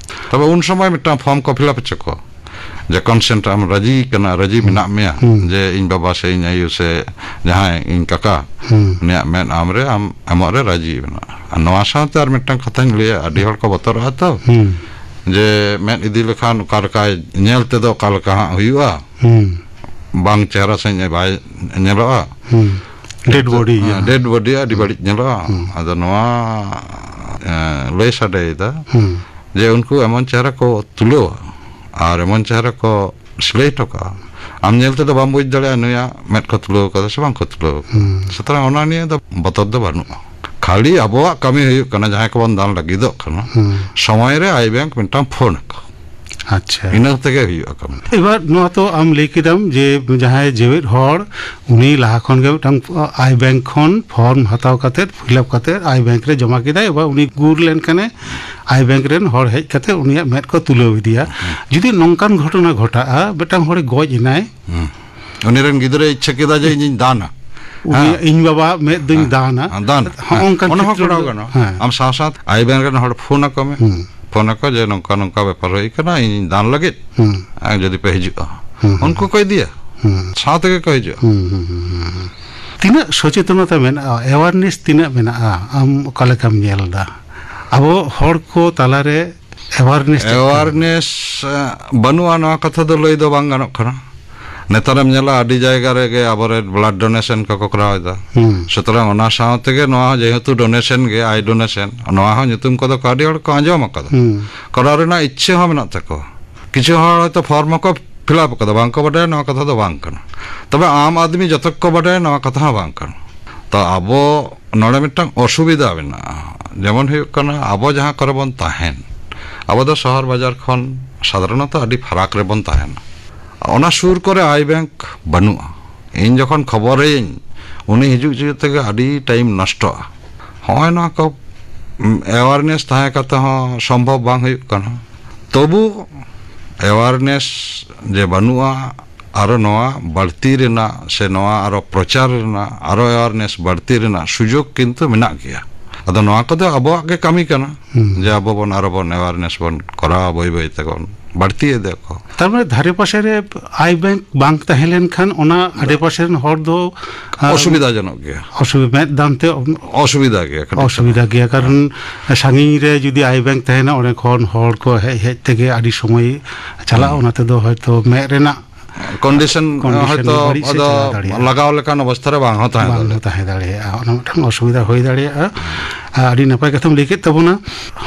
ᱛᱚᱵᱮ ᱩᱱ ᱥᱚᱢᱚᱭ ᱢᱤᱫᱴᱟᱝ ᱯᱷᱚᱨᱢ ᱠᱚ ᱯᱷᱤᱞᱟᱯ ᱦᱚᱪᱚ ᱠᱚ, ᱡᱮ ᱠᱚᱱᱥᱮᱱᱴ ᱟᱢ ᱨᱟᱹᱡᱤ ᱠᱟᱱᱟ, ᱨᱟᱹᱡᱤ ᱦᱩᱸ᱾ ᱢᱮᱱᱟᱜ ᱢᱮᱭᱟ, ᱦᱩᱸ᱾ ᱡᱮ ᱤᱧ ᱵᱟᱵᱟ ᱥᱮ ᱤᱧ ᱟᱭᱳ ᱥᱮ ᱡᱟᱦᱟᱸᱭ ᱤᱧ ᱠᱟᱠᱟ, ᱦᱩᱸ᱾ ᱩᱱᱤᱭᱟᱜ ᱢᱮᱫ ᱟᱢ ᱨᱮ, ᱟᱢ ᱮᱢᱚᱜ ᱨᱮ ᱨᱟᱹᱡᱤ ᱢᱮᱱᱟᱜᱼᱟ᱾ ᱟᱨ ᱱᱚᱣᱟ ᱥᱟᱶᱛᱮ ᱟᱨ ᱢᱤᱫᱴᱟᱝ ᱠᱟᱛᱷᱟᱧ ᱞᱟᱹᱭᱟ, ᱟᱹᱰᱤ ᱦᱚᱲ ᱠᱚ ᱵᱚᱛᱚᱨᱚᱜᱼᱟ ᱛᱚ, ᱦᱩᱸ᱾ ᱡᱮ ᱢᱮᱫ ᱤᱫᱤ ᱞᱮᱠᱷᱟᱱ ᱚᱠᱟ ᱞᱮᱠᱟᱭ ᱧᱮᱞ ᱛᱮᱫᱚ ᱚᱠᱟ ᱞᱮᱠᱟ ᱦᱟᱸᱜ ᱦᱩᱭᱩᱜᱼᱟ, ᱦᱩᱸ᱾ ᱵᱟᱝ ᱪᱮᱦᱨᱟ ᱥᱟᱺᱦᱤᱡ ᱵᱟᱭ ᱧᱮᱞᱚᱜᱼᱟ᱾ ᱦᱩᱸ᱾ ᱰᱮᱰ ᱵᱚᱰᱤ, ᱦᱮᱸ, ᱦᱮᱸ᱾ ᱰᱮᱰ ᱵᱚᱰᱤ ᱟᱹᱰᱤ ᱦᱩᱸ᱾ ᱵᱟᱹᱲᱤᱡ ᱧᱮᱞᱚᱜᱼᱟ᱾ ᱦᱩᱸ᱾ ᱟᱫᱚ ᱱᱚᱣᱟ, ᱮᱸ, ᱞᱟᱹᱭ ᱥᱟᱰᱮᱭᱮᱫᱟ ᱦᱩᱸ᱾ ᱡᱮ ᱩᱱᱠᱩ ᱮᱢᱚᱱ ᱪᱮᱦᱨᱟ ᱠᱚ ᱛᱩᱞᱟᱹᱣᱟ ᱟᱨ ᱮᱢᱚᱱ ᱪᱮᱦᱨᱟ ᱠᱚ ᱥᱤᱞᱟᱹᱭ ᱦᱚᱴᱚ ᱠᱟᱜᱼᱟ, ᱟᱢ ᱧᱮᱞ ᱛᱮᱫᱚ ᱵᱟᱢ ᱵᱩᱡᱽ ᱫᱟᱲᱮᱭᱟᱜᱼᱟ ᱱᱩᱭᱟᱜ ᱢᱮᱫ ᱠᱚ ᱛᱩᱞᱟᱹᱣ ᱠᱟᱫᱟ ᱥᱮ ᱵᱟᱝ ᱠᱚ ᱛᱩᱞᱟᱹᱣ ᱠᱟᱫᱟ᱾ ᱦᱩᱸ᱾ ᱥᱩᱛᱚᱨᱟᱝ ᱚᱱᱟ ᱱᱤᱭᱮ ᱫᱚ ᱵᱚᱛᱚᱨ ᱫᱚ ᱵᱟᱹᱱᱩᱜᱼᱟ᱾ ᱠᱷᱟᱹᱞᱤ ᱟᱵᱚᱣᱟᱜ ᱠᱟᱹᱢᱤ ᱦᱩᱭᱩᱜ ᱠᱟᱱᱟ, ᱡᱟᱦᱟᱸᱭ ᱠᱚᱵᱚᱱ ᱫᱟᱱ ᱞᱟᱹᱜᱤᱫᱚᱜ ᱠᱟᱱᱟ, ᱦᱩᱸ᱾ ᱥᱚᱢᱚᱭ ᱨᱮ ᱟᱭ ᱵᱮᱝᱠ ᱢᱤᱫᱴᱟᱝ ᱯᱷᱳᱱ ᱟᱠᱚ᱾ ᱟᱪᱪᱷᱟ᱾ ᱤᱱᱟᱹ ᱛᱮᱜᱮ ᱦᱩᱭᱩᱜᱼᱟ ᱠᱟᱹᱢᱤ᱾ ᱮᱵᱟᱨ ᱱᱚᱣᱟ ᱛᱚ ᱟᱢ ᱞᱟᱹᱭ ᱠᱮᱫᱟᱢ ᱡᱮ ᱡᱟᱦᱟᱸᱭ ᱡᱮᱣᱮᱫ ᱦᱚᱲ, ᱩᱱᱤ ᱞᱟᱦᱟ ᱠᱷᱚᱱ ᱜᱮ ᱢᱤᱫᱴᱟᱝ ᱟᱭ ᱵᱮᱝᱠ ᱠᱷᱚᱱ ᱯᱷᱚᱨᱢ ᱦᱟᱛᱟᱣ ᱠᱟᱛᱮᱫ, ᱯᱷᱤᱞᱟᱯ ᱠᱟᱛᱮᱫ ᱟᱭ ᱵᱮᱝᱠ ᱨᱮ ᱡᱚᱢᱟ ᱠᱮᱫᱟᱭ, ᱮᱵᱟᱨ ᱩᱱᱤ ᱜᱩᱨ ᱞᱮᱱᱠᱷᱟᱱᱮ ᱟᱭ ᱵᱮᱝᱠ ᱨᱮᱱ ᱦᱚᱲ ᱦᱮᱡ ᱠᱟᱛᱮᱫ ᱩᱱᱤᱭᱟᱜ ᱢᱮᱫ ᱠᱚ ᱛᱩᱞᱟᱹᱣ ᱤᱫᱤᱭᱟ᱾ ᱦᱩᱸ᱾ ᱡᱩᱫᱤ ᱱᱚᱝᱠᱟᱱ ᱜᱷᱚᱴᱚᱱᱟ ᱜᱷᱚᱴᱟᱜᱼᱟ, ᱢᱤᱫᱴᱟᱝ ᱦᱚᱲᱮ ᱜᱚᱡ ᱮᱱᱟᱭ, ᱦᱩᱸ᱾ ᱩᱱᱤ ᱨᱮᱱ ᱜᱤᱫᱽᱨᱟᱹᱭ ᱤᱪᱪᱷᱟᱹ ᱠᱮᱫᱟ ᱡᱮ ᱤᱧᱤᱧ ᱫᱟᱱᱟ᱾ ᱩᱱᱤ ᱦᱮᱸ᱾ ᱤᱧ ᱵᱟᱵᱟ ᱢᱮᱫ ᱫᱚᱧ ᱦᱮᱸ᱾ ᱫᱟᱱᱟ᱾ ᱦᱮᱸ, ᱫᱟᱱ᱾ ᱦᱚᱸᱜᱼᱚ ᱦᱮᱸ᱾ ᱚᱱᱠᱟᱱ ᱚᱱᱟ ᱦᱚᱸ ᱠᱷᱮᱛᱨᱚ ᱠᱚᱨᱟᱣ ᱨᱮᱫᱚ, ᱜᱟᱱᱚᱜᱼᱟ᱾ ᱦᱮᱸ᱾ ᱟᱢ ᱥᱟᱶ ᱥᱟᱶ ᱟᱭ ᱵᱮᱝᱠ ᱨᱮᱱ ᱦᱚᱲ ᱯᱷᱳᱱ ᱟᱠᱚ ᱢᱮ᱾ ᱦᱩᱸ᱾ ᱯᱷᱳᱱ ᱟᱠᱚ ᱡᱮ ᱱᱚᱝᱠᱟ ᱱᱚᱝᱠᱟ ᱵᱮᱯᱟᱨ ᱦᱩᱭ ᱠᱟᱱᱟ, ᱤᱧᱤᱧ ᱫᱟᱱ ᱞᱟᱹᱜᱤᱫ᱾ ᱦᱩᱸ᱾ ᱟᱨ ᱡᱩᱫᱤ ᱯᱮ ᱦᱤᱡᱩᱜᱼᱟ, ᱦᱩᱸ, ᱦᱩᱸ᱾ ᱩᱱᱠᱩ ᱠᱚ ᱤᱫᱤᱭᱟ᱾ ᱦᱩᱸ᱾ ᱥᱟᱶ ᱛᱮᱜᱮ ᱠᱚ ᱦᱤᱡᱩᱜᱼᱟ᱾ ᱦᱩᱸ, ᱦᱩᱸ, ᱦᱩᱸ, ᱦᱩᱸ᱾ ᱛᱤᱱᱟᱹᱜ ᱥᱚᱪᱮᱛᱚᱱᱚᱛᱟ ᱢᱮᱱᱟᱜᱼᱟ, awareness ᱛᱤᱱᱟᱹᱜ ᱢᱮᱱᱟᱜᱼᱟ, ᱟᱢ ᱚᱠᱟ ᱞᱮᱠᱟᱢ ᱧᱮᱞ ᱮᱫᱟ? ᱟᱵᱚ ᱦᱚᱲ ᱠᱚ ᱛᱟᱞᱟᱨᱮ awareness ᱪᱮᱫ ᱞᱮᱠᱟ? Awareness, ᱮ, ᱵᱟᱹᱱᱩᱜᱼᱟ, ᱱᱚᱣᱟ ᱠᱟᱛᱷᱟ ᱫᱚ ᱞᱟᱹᱭ ᱫᱚ ᱵᱟᱝ ᱜᱟᱱᱚᱜ ᱠᱟᱱᱟ᱾ ᱱᱮᱛᱟᱨᱮᱢ ᱧᱮᱞᱟ ᱟᱹᱰᱤ ᱡᱟᱭᱜᱟ ᱨᱮᱜᱮ ᱟᱵᱚᱨᱮᱱ blood donation ᱠᱚᱠᱚ ᱠᱚᱨᱟᱣ ᱮᱫᱟ᱾ ᱦᱩᱸ᱾ ᱥᱩᱛᱚᱨᱟᱝ ᱚᱱᱟ ᱥᱟᱶ ᱛᱮᱜᱮ ᱱᱚᱣᱟ ᱡᱮᱦᱮᱛᱩ donation ᱜᱮ, eye donation, ᱱᱚᱣᱟ ᱦᱚᱸ ᱧᱩᱛᱩᱢ ᱠᱚᱫᱚ ᱠᱚ ᱟᱹᱰᱤ ᱦᱚᱲ ᱠᱚ ᱟᱸᱡᱚᱢ ᱟᱠᱟᱫᱟ᱾ ᱦᱩᱸ᱾ ᱠᱚᱨᱟᱣ ᱨᱮᱱᱟᱜ ᱤᱪᱪᱷᱟᱹ ᱦᱚᱸ ᱢᱮᱱᱟᱜ ᱛᱟᱠᱚᱣᱟ᱾ ᱠᱤᱪᱷᱩ ᱦᱚᱲ ᱦᱚᱭᱛᱳ ᱯᱷᱚᱨᱢ ᱦᱚᱸᱠᱚ ᱯᱷᱤᱞᱟᱯ ᱟᱠᱟᱫᱟ, ᱵᱟᱝᱠᱚ ᱵᱟᱰᱟᱭᱟ, ᱱᱚᱣᱟ ᱠᱟᱛᱷᱟ ᱫᱚ ᱵᱟᱝ ᱠᱟᱱᱟ᱾ ᱛᱚᱵᱮ ᱟᱢ ᱟᱫᱢᱤ ᱡᱚᱛᱚ ᱠᱚ ᱵᱟᱰᱟᱭᱟ, ᱱᱚᱣᱟ ᱠᱟᱛᱷᱟ ᱦᱚᱸ ᱵᱟᱝ ᱠᱟᱱᱟ᱾ ᱛᱚ ᱟᱵᱚ ᱱᱚᱰᱮ ᱢᱤᱫᱴᱟᱝ ᱚᱥᱩᱵᱤᱫᱷᱟ ᱢᱮᱱᱟᱜᱼᱟ᱾ ᱡᱮᱢᱚᱱ ᱦᱩᱭᱩᱜ ᱠᱟᱱᱟ, ᱟᱵᱚ ᱡᱟᱦᱟᱸ ᱠᱚᱨᱮ ᱵᱚᱱ ᱛᱟᱦᱮᱱ, ᱟᱵᱚ ᱫᱚ ᱥᱚᱦᱚᱨ ᱵᱟᱡᱟᱨ ᱠᱷᱚᱱ ᱥᱟᱫᱷᱟᱨᱚᱱᱚᱛᱚ ᱟᱹᱰᱤ ᱯᱷᱟᱨᱟᱠ ᱨᱮᱵᱚᱱ ᱛᱟᱦᱮᱱᱟ᱾ ᱚᱱᱟ ᱥᱩᱨ ᱠᱚᱨᱮ ᱟᱭ ᱵᱮᱝᱠ ᱵᱟᱹᱱᱩᱜᱼᱟ᱾ ᱤᱧ ᱡᱚᱠᱷᱚᱱ ᱠᱷᱚᱵᱚᱨᱟᱹᱧ, ᱩᱱᱤ ᱦᱤᱡᱩᱜ ᱦᱤᱡᱩᱜ ᱛᱮᱜᱮ ᱟᱹᱰᱤ ᱴᱟᱭᱤᱢ ᱱᱚᱥᱴᱚᱜᱼᱟ᱾ ᱦᱚᱸᱜᱼᱚᱭ ᱱᱚᱣᱟ ᱠᱚ ᱮᱣᱟᱨᱱᱮᱥ ᱛᱟᱦᱮᱸ ᱠᱟᱛᱮ ᱦᱚᱸ ᱥᱚᱢᱵᱷᱚᱵ ᱵᱟᱝ ᱦᱩᱭᱩᱜ ᱠᱟᱱᱟ᱾ ᱛᱚᱵᱩ ᱮᱣᱟᱨᱱᱮᱥ ᱡᱮ ᱵᱟᱹᱱᱩᱜᱼᱟ, ᱟᱨᱚ ᱱᱚᱣᱟ ᱵᱟᱹᱲᱛᱤ ᱨᱮᱱᱟᱜ ᱥᱮ ᱱᱚᱣᱟ ᱟᱨᱚ ᱯᱨᱚᱪᱟᱨ ᱨᱮᱱᱟᱜ, ᱟᱨᱚ ᱮᱣᱟᱨᱱᱮᱥ ᱵᱟᱹᱲᱛᱤ ᱨᱮᱱᱟᱜ ᱥᱩᱡᱳᱜᱽ ᱠᱤᱱᱛᱩ ᱢᱮᱱᱟᱜ ᱜᱮᱭᱟ᱾ ᱟᱫᱚ ᱱᱚᱣᱟ ᱠᱚᱫᱚ ᱟᱵᱚᱣᱟᱜ ᱜᱮ ᱠᱟᱹᱢᱤ ᱠᱟᱱᱟ᱾ ᱦᱩᱸ᱾ ᱡᱮ ᱟᱵᱚ ᱵᱚᱱ ᱟᱨᱚ ᱵᱚᱱ ᱮᱣᱟᱨᱱᱮᱥ ᱵᱚᱱ ᱠᱚᱨᱟᱣᱟ, ᱵᱟᱹᱭ ᱵᱟᱹᱭ ᱛᱮᱵᱚᱱ ᱵᱟᱹᱲᱛᱤ ᱤᱫᱤᱭᱟᱠᱚ᱾ ᱛᱟᱨ ᱢᱟᱱᱮ ᱫᱷᱟᱨᱮ ᱯᱟᱥᱮ ᱨᱮ ᱟᱭ ᱵᱮᱝᱠ ᱵᱟᱝ ᱛᱟᱦᱮᱸ ᱞᱮᱱᱠᱷᱟᱱ ᱚᱱᱟ ᱟᱰᱮ ᱯᱟᱥᱮ ᱨᱮᱱ ᱦᱚᱲ ᱫᱚ, ᱟᱢ, ᱚᱥᱩᱵᱤᱫᱷᱟ ᱡᱚᱱᱚᱜ ᱜᱮᱭᱟ᱾ ᱚᱥᱩᱵᱤ-, ᱢᱮᱫ ᱫᱟᱱ ᱛᱮ ᱚᱥᱩᱵᱤᱫᱷᱟ ᱜᱮᱭᱟ, ᱠᱟᱹᱴᱤᱡ ᱚᱥᱩᱵᱤᱫᱷᱟ ᱜᱮᱭᱟ, ᱠᱟᱨᱚᱱ ᱥᱟᱺᱜᱤᱧ ᱨᱮ ᱡᱩᱫᱤ ᱟᱭ ᱵᱮᱝᱠ ᱛᱟᱦᱮᱱᱟ, ᱚᱸᱰᱮ ᱠᱷᱚᱱ ᱦᱚᱲ ᱠᱚ ᱦᱮᱡ ᱦᱮᱡ ᱛᱮᱜᱮ ᱟᱹᱰᱤ ᱥᱚᱢᱚᱭ ᱪᱟᱞᱟᱜᱼᱟ᱾ ᱦᱩᱸ᱾ ᱚᱱᱟ ᱛᱮᱫᱚ ᱦᱚᱭᱛᱳ ᱢᱮᱫ ᱨᱮᱱᱟᱜ ᱠᱚᱱᱰᱤᱥᱚᱱ ᱠᱚᱱᱰᱤᱥᱚᱱ ᱦᱚᱭᱛᱳ ᱵᱟᱹᱲᱤᱡ ᱥᱮᱫ ᱟᱫᱚ ᱪᱟᱞᱟᱣ ᱫᱟᱲᱮᱭᱟᱜᱼᱟ᱾ ᱞᱟᱜᱟᱣ ᱞᱮᱠᱟᱱ ᱚᱵᱚᱥᱛᱷᱟ ᱨᱮ ᱵᱟᱝ ᱦᱚᱸ ᱛᱟᱦᱮᱸ ᱵᱟᱝ ᱫᱟᱲᱮᱭᱟᱜᱼᱟ᱾ ᱦᱚᱸ ᱛᱟᱦᱮᱸ ᱫᱟᱲᱮᱭᱟᱜᱼᱟ, ᱚᱱᱟ ᱢᱤᱫᱴᱟᱝ ᱚᱥᱩᱵᱤᱫᱷᱟ ᱦᱩᱭ ᱫᱟᱲᱮᱭᱟᱜᱼᱟ᱾ ᱟᱨ ᱟᱹᱰᱤ ᱱᱟᱯᱟᱭ ᱠᱟᱛᱷᱟᱢ ᱞᱟᱹᱭ ᱠᱮᱫ ᱛᱟᱵᱚᱱᱟ᱾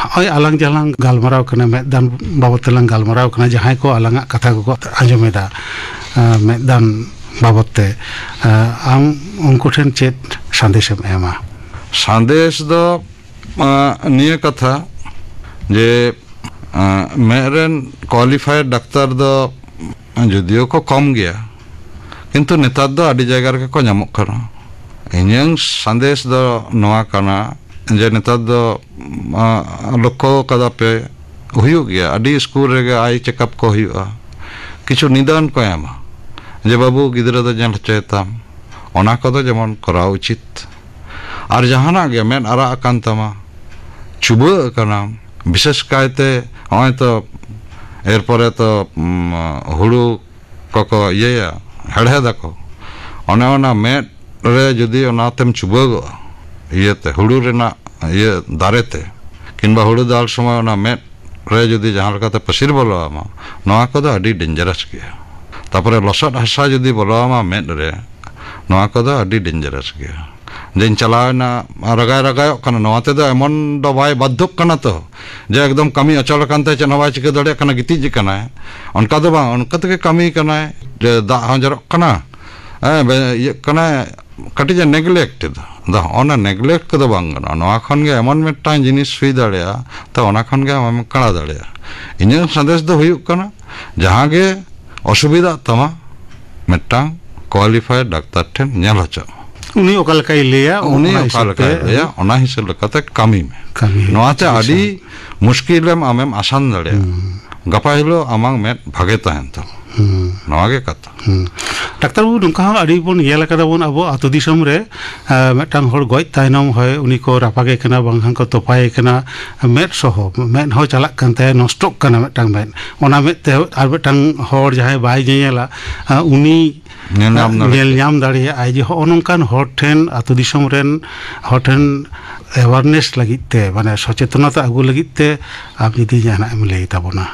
ᱱᱚᱜᱼᱚᱭ ᱟᱞᱟᱝ ᱡᱟᱦᱟᱸ ᱞᱟᱝ ᱜᱟᱞᱢᱟᱨᱟᱣ ᱠᱟᱱᱟ, ᱢᱮᱫ ᱫᱟᱱ ᱵᱟᱵᱚᱫ ᱛᱮᱞᱟᱝ ᱜᱟᱞᱢᱟᱨᱟᱣ ᱠᱟᱱᱟ, ᱡᱟᱦᱟᱸᱭ ᱠᱚ ᱟᱞᱟᱝᱟᱜ ᱠᱟᱛᱷᱟ ᱠᱚᱠᱚ ᱟᱸᱡᱚᱢᱮᱫᱟ, ᱟᱸ, ᱢᱮᱫ ᱫᱟᱱ ᱵᱟᱵᱚᱫ ᱛᱮ, ᱟᱸ, ᱟᱢ ᱩᱱᱠᱩ ᱴᱷᱮᱱ ᱪᱮᱫ ᱥᱟᱸᱫᱮᱥᱮᱢ ᱮᱢᱟ? ᱥᱟᱸᱫᱮᱥ ᱫᱚ, ᱟᱸ, ᱱᱤᱭᱟᱹ ᱠᱟᱛᱷᱟ ᱡᱮ, ᱟᱸ, ᱢᱮᱫ ᱨᱮᱱ ᱠᱳᱣᱟᱞᱤᱯᱷᱟᱭᱮᱰ ᱰᱟᱠᱛᱟᱨ ᱫᱚ ᱡᱩᱫᱤᱭᱳ ᱠᱚ ᱠᱚᱢ ᱜᱮᱭᱟ, ᱠᱤᱱᱛᱩ ᱱᱮᱛᱟᱨ ᱫᱚ ᱟᱹᱰᱤ ᱡᱟᱭᱜᱟ ᱨᱮᱜᱮ ᱠᱚ ᱧᱟᱢᱚᱜ ᱠᱟᱱᱟ᱾ ᱤᱧᱟᱹᱝ ᱥᱟᱸᱫᱮᱥ ᱫᱚ ᱱᱚᱣᱟ ᱠᱟᱱᱟ ᱡᱮ ᱱᱮᱛᱟᱨ ᱫᱚ, ᱟᱸ, ᱞᱚᱠᱠᱷᱚ ᱠᱟᱫᱟ ᱯᱮ, ᱦᱩᱭᱩᱜ ᱜᱮᱭᱟ, ᱟᱹᱰᱤ ᱥᱠᱩᱞ ᱨᱮᱜᱮ ᱟᱭ ᱪᱮᱠᱟᱯ ᱠᱚ ᱦᱩᱭᱩᱜᱼᱟ, ᱠᱤᱪᱷᱩ ᱱᱤᱫᱟᱱ ᱠᱚ ᱮᱢᱟ ᱡᱮ, "ᱵᱟᱹᱵᱩ, ᱜᱤᱫᱽᱨᱟᱹ ᱫᱚ ᱧᱮᱞ ᱦᱚᱪᱚᱭᱮ ᱛᱟᱢ", ᱚᱱᱟ ᱠᱚᱫᱚ ᱡᱮᱢᱚᱱ ᱠᱚᱨᱟᱣ ᱩᱪᱤᱛ᱾ ᱟᱨ ᱡᱟᱦᱟᱱᱟᱜ ᱜᱮ, ᱢᱮᱫ ᱟᱨᱟᱜ ᱟᱠᱟᱱ ᱛᱟᱢᱟ, ᱪᱩᱵᱟᱹᱜ ᱟᱠᱟᱱᱟᱢ, ᱵᱤᱥᱮᱥ ᱠᱟᱭᱛᱮ ᱱᱚᱜᱼᱚᱭ ᱛᱚ ᱮᱨᱯᱚᱨᱮ ᱛᱚ, ᱩᱢ, ᱦᱩᱲᱩ ᱠᱚᱠᱚ ᱤᱭᱟᱹᱭᱟ, ᱦᱮᱲᱦᱮᱫᱟᱠᱚ, ᱚᱱᱮ ᱚᱱᱟ ᱢᱮᱫ ᱨᱮ ᱡᱩᱫᱤ ᱚᱱᱟᱛᱮᱢ ᱪᱩᱵᱟᱹᱜᱚᱜᱼᱟ, ᱤᱭᱟᱹᱛᱮ, ᱦᱩᱲᱩ ᱨᱮᱱᱟᱜ ᱤᱭᱟᱹ ᱫᱟᱨᱮᱛᱮ, ᱠᱤᱝᱵᱟ ᱦᱩᱲᱩ ᱫᱟᱞ ᱥᱚᱢᱚᱭ ᱚᱱᱟ ᱢᱮᱫ ᱨᱮ ᱡᱩᱫᱤ ᱡᱟᱦᱟᱸ ᱞᱮᱠᱟᱛᱮ ᱯᱟᱹᱥᱤᱨ ᱵᱚᱞᱚ ᱟᱢᱟ, ᱱᱚᱣᱟ ᱠᱚᱫᱚ ᱟᱹᱰᱤ ᱰᱮᱧᱡᱟᱨᱟᱥ ᱜᱮᱭᱟ᱾ ᱛᱟᱯᱚᱨᱮ ᱞᱚᱥᱚᱫ ᱦᱟᱥᱟ ᱡᱩᱫᱤ ᱵᱚᱞᱚ ᱟᱢᱟ ᱢᱮᱫ ᱨᱮ, ᱱᱚᱣᱟ ᱠᱚᱫᱚ ᱟᱹᱰᱤ ᱰᱮᱧᱡᱟᱨᱟᱥ ᱜᱮᱭᱟ᱾ ᱡᱮᱧ ᱪᱟᱞᱟᱣᱮᱱᱟ, ᱨᱟᱜᱟᱭ ᱨᱟᱜᱟᱭᱚᱜ ᱠᱟᱱᱟ, ᱱᱚᱣᱟ ᱛᱮᱫᱚ ᱮᱢᱚᱱ ᱫᱚ ᱵᱟᱭ ᱵᱟᱫᱽᱫᱷᱚᱠ ᱠᱟᱱᱟ ᱛᱚ, ᱡᱮ ᱮᱠᱫᱚᱢ ᱠᱟᱹᱢᱤ ᱚᱪᱚᱞ ᱟᱠᱟᱱ ᱛᱟᱭ, ᱪᱮᱫ ᱦᱚᱸ ᱵᱟᱭ ᱪᱤᱠᱟᱹ ᱫᱟᱲᱮᱭᱟᱜ ᱠᱟᱱᱟ, ᱜᱤᱛᱤᱡ ᱟᱠᱟᱱᱟᱭ᱾ ᱚᱱᱠᱟ ᱫᱚ ᱵᱟᱝ, ᱚᱱᱠᱟ ᱛᱮᱜᱮ ᱠᱟᱹᱢᱤ ᱠᱟᱱᱟᱭ, ᱡᱮ ᱫᱟᱜ ᱦᱚᱸ ᱡᱚᱨᱚᱜ ᱠᱟᱱᱟ, ᱦᱮᱸ, ᱵᱮ-, ᱤᱭᱟᱹᱜ ᱠᱟᱱᱟᱭ, ᱠᱟᱹᱴᱤᱡ ᱮ ᱱᱮᱜᱞᱮᱠᱴ ᱮᱫᱟ᱾ ᱟᱫᱚ ᱦᱚᱸᱜᱼᱚ ᱱᱟ ᱱᱮᱜᱞᱮᱠᱴ ᱠᱚᱫᱚ ᱵᱟᱝ ᱜᱟᱱᱚᱜᱼᱟ᱾ ᱱᱚᱣᱟ ᱠᱷᱚᱱ ᱜᱮ ᱮᱢᱚᱱ ᱢᱤᱫᱴᱟᱝ ᱡᱤᱱᱤᱥ ᱦᱩᱭ ᱫᱟᱲᱮᱭᱟᱜᱼᱟ, ᱛᱚ ᱚᱱᱟ ᱠᱷᱚᱱ ᱜᱮ ᱟᱢᱮᱢ ᱠᱟᱬᱟ ᱫᱟᱲᱮᱭᱟᱜᱼᱟ᱾ ᱤᱧᱟᱹᱜ ᱥᱟᱸᱫᱮᱥ ᱫᱚ ᱦᱩᱭᱩᱜ ᱠᱟᱱᱟ, ᱡᱟᱦᱟᱸ ᱜᱮ ᱚᱥᱩᱵᱤᱫᱷᱟᱜ ᱛᱟᱢᱟ, ᱢᱤᱫᱴᱟᱝ ᱠᱳᱣᱟᱞᱤᱯᱷᱟᱭᱮᱰ ᱰᱟᱠᱛᱟᱨ ᱴᱷᱮᱱ ᱧᱮᱞ ᱦᱚᱪᱚᱜ ᱢᱮ᱾ ᱩᱱᱤ ᱚᱠᱟ ᱞᱮᱠᱟᱭ ᱞᱟᱹᱭᱟ, ᱩᱱᱤ ᱚᱱᱟ ᱚᱠᱟ ᱦᱤᱥᱟᱹᱵ ᱞᱮᱠᱟᱭ ᱛᱮ ᱞᱟᱹᱭᱟ, ᱚᱱᱟ ᱦᱤᱥᱟᱹᱵ ᱞᱮᱠᱟᱛᱮ ᱠᱟᱹᱢᱤ ᱢᱮ᱾ ᱠᱟᱹᱢᱤ ᱦᱩᱭᱩᱜᱼᱟ᱾ ᱱᱚᱣᱟᱛᱮ ᱟᱪᱪᱷᱟ, ᱟᱹᱰᱤ ᱟᱪᱪᱷᱟ᱾ ᱢᱩᱥᱠᱤᱞᱮᱢ ᱟᱢᱮᱢ ᱟᱥᱟᱱ ᱫᱟᱲᱮᱭᱟᱜᱼᱟ᱾ ᱦᱩᱸ᱾ ᱜᱟᱯᱟ ᱦᱤᱞᱳᱜ ᱟᱢᱟᱜ ᱢᱮᱫ ᱵᱷᱟᱜᱮ ᱛᱟᱦᱮᱱ ᱛᱟᱢᱟ᱾ ᱦᱩᱸ᱾ ᱱᱚᱣᱟ ᱜᱮ ᱠᱟᱛᱷᱟ᱾ ᱦᱩᱸ᱾ ᱰᱟᱠᱛᱟᱨ ᱵᱟᱹᱵᱩ, ᱱᱚᱝᱠᱟ ᱦᱚᱸ ᱟᱹᱰᱤ ᱵᱚᱱ ᱧᱮᱞ ᱟᱠᱟᱫᱟ ᱵᱚᱱ ᱟᱵᱚ ᱟᱹᱛᱩ ᱫᱤᱥᱚᱢ ᱨᱮ, ᱟᱸ, ᱢᱤᱫᱴᱟᱝ ᱦᱚᱲ ᱜᱚᱡ ᱛᱟᱭᱱᱚᱢ ᱦᱚᱭ ᱩᱱᱤ ᱠᱚ ᱨᱟᱯᱟᱜᱮ ᱠᱟᱱᱟ, ᱵᱟᱝᱠᱷᱟᱱ ᱠᱚ ᱛᱚᱯᱟᱭᱮ ᱠᱟᱱᱟ, ᱢᱮᱫ ᱥᱚᱦᱚ ᱢᱮᱫ ᱦᱚᱸ ᱪᱟᱞᱟᱜ ᱠᱟᱱ ᱛᱟᱭᱟ, ᱱᱚᱥᱴᱚᱜ ᱠᱟᱱᱟ ᱢᱤᱫᱴᱟᱝ ᱢᱮᱫ᱾ ᱚᱱᱟ ᱢᱮᱫ ᱛᱮ ᱟᱨ ᱢᱤᱫᱴᱟᱝ ᱦᱚᱲ ᱡᱟᱦᱟᱸᱭ ᱵᱟᱭ ᱧᱮᱧᱮᱞᱟ, ᱟᱸ, ᱩᱱᱤ ᱧᱮᱞ ᱧᱟᱢ ᱫᱟᱲᱮᱭᱟᱜᱼᱟ᱾ ᱧᱮᱞ ᱧᱟᱢ ᱫᱟᱲᱮᱭᱟᱜᱼᱟᱭ ᱡᱮ ᱦᱚᱸᱜᱼᱚ ᱱᱚᱝᱠᱟᱱ ᱦᱚᱲ ᱴᱷᱮᱱ, ᱟᱹᱛᱩ ᱫᱤᱥᱚᱢ ᱨᱮᱱ ᱦᱚᱲ ᱴᱷᱮᱱ ᱮᱣᱟᱨᱱᱮᱥ ᱞᱟᱹᱜᱤᱫ ᱛᱮ, ᱢᱟᱱᱮ ᱥᱚᱪᱮᱛᱚᱱᱚᱛᱟ ᱟᱹᱜᱩ ᱞᱟᱹᱜᱤᱫ ᱛᱮ ᱟᱢ ᱡᱩᱫᱤ ᱡᱟᱦᱟᱱᱟᱜ ᱮᱢ ᱞᱟᱹᱭ ᱛᱟᱵᱚᱱᱟ᱾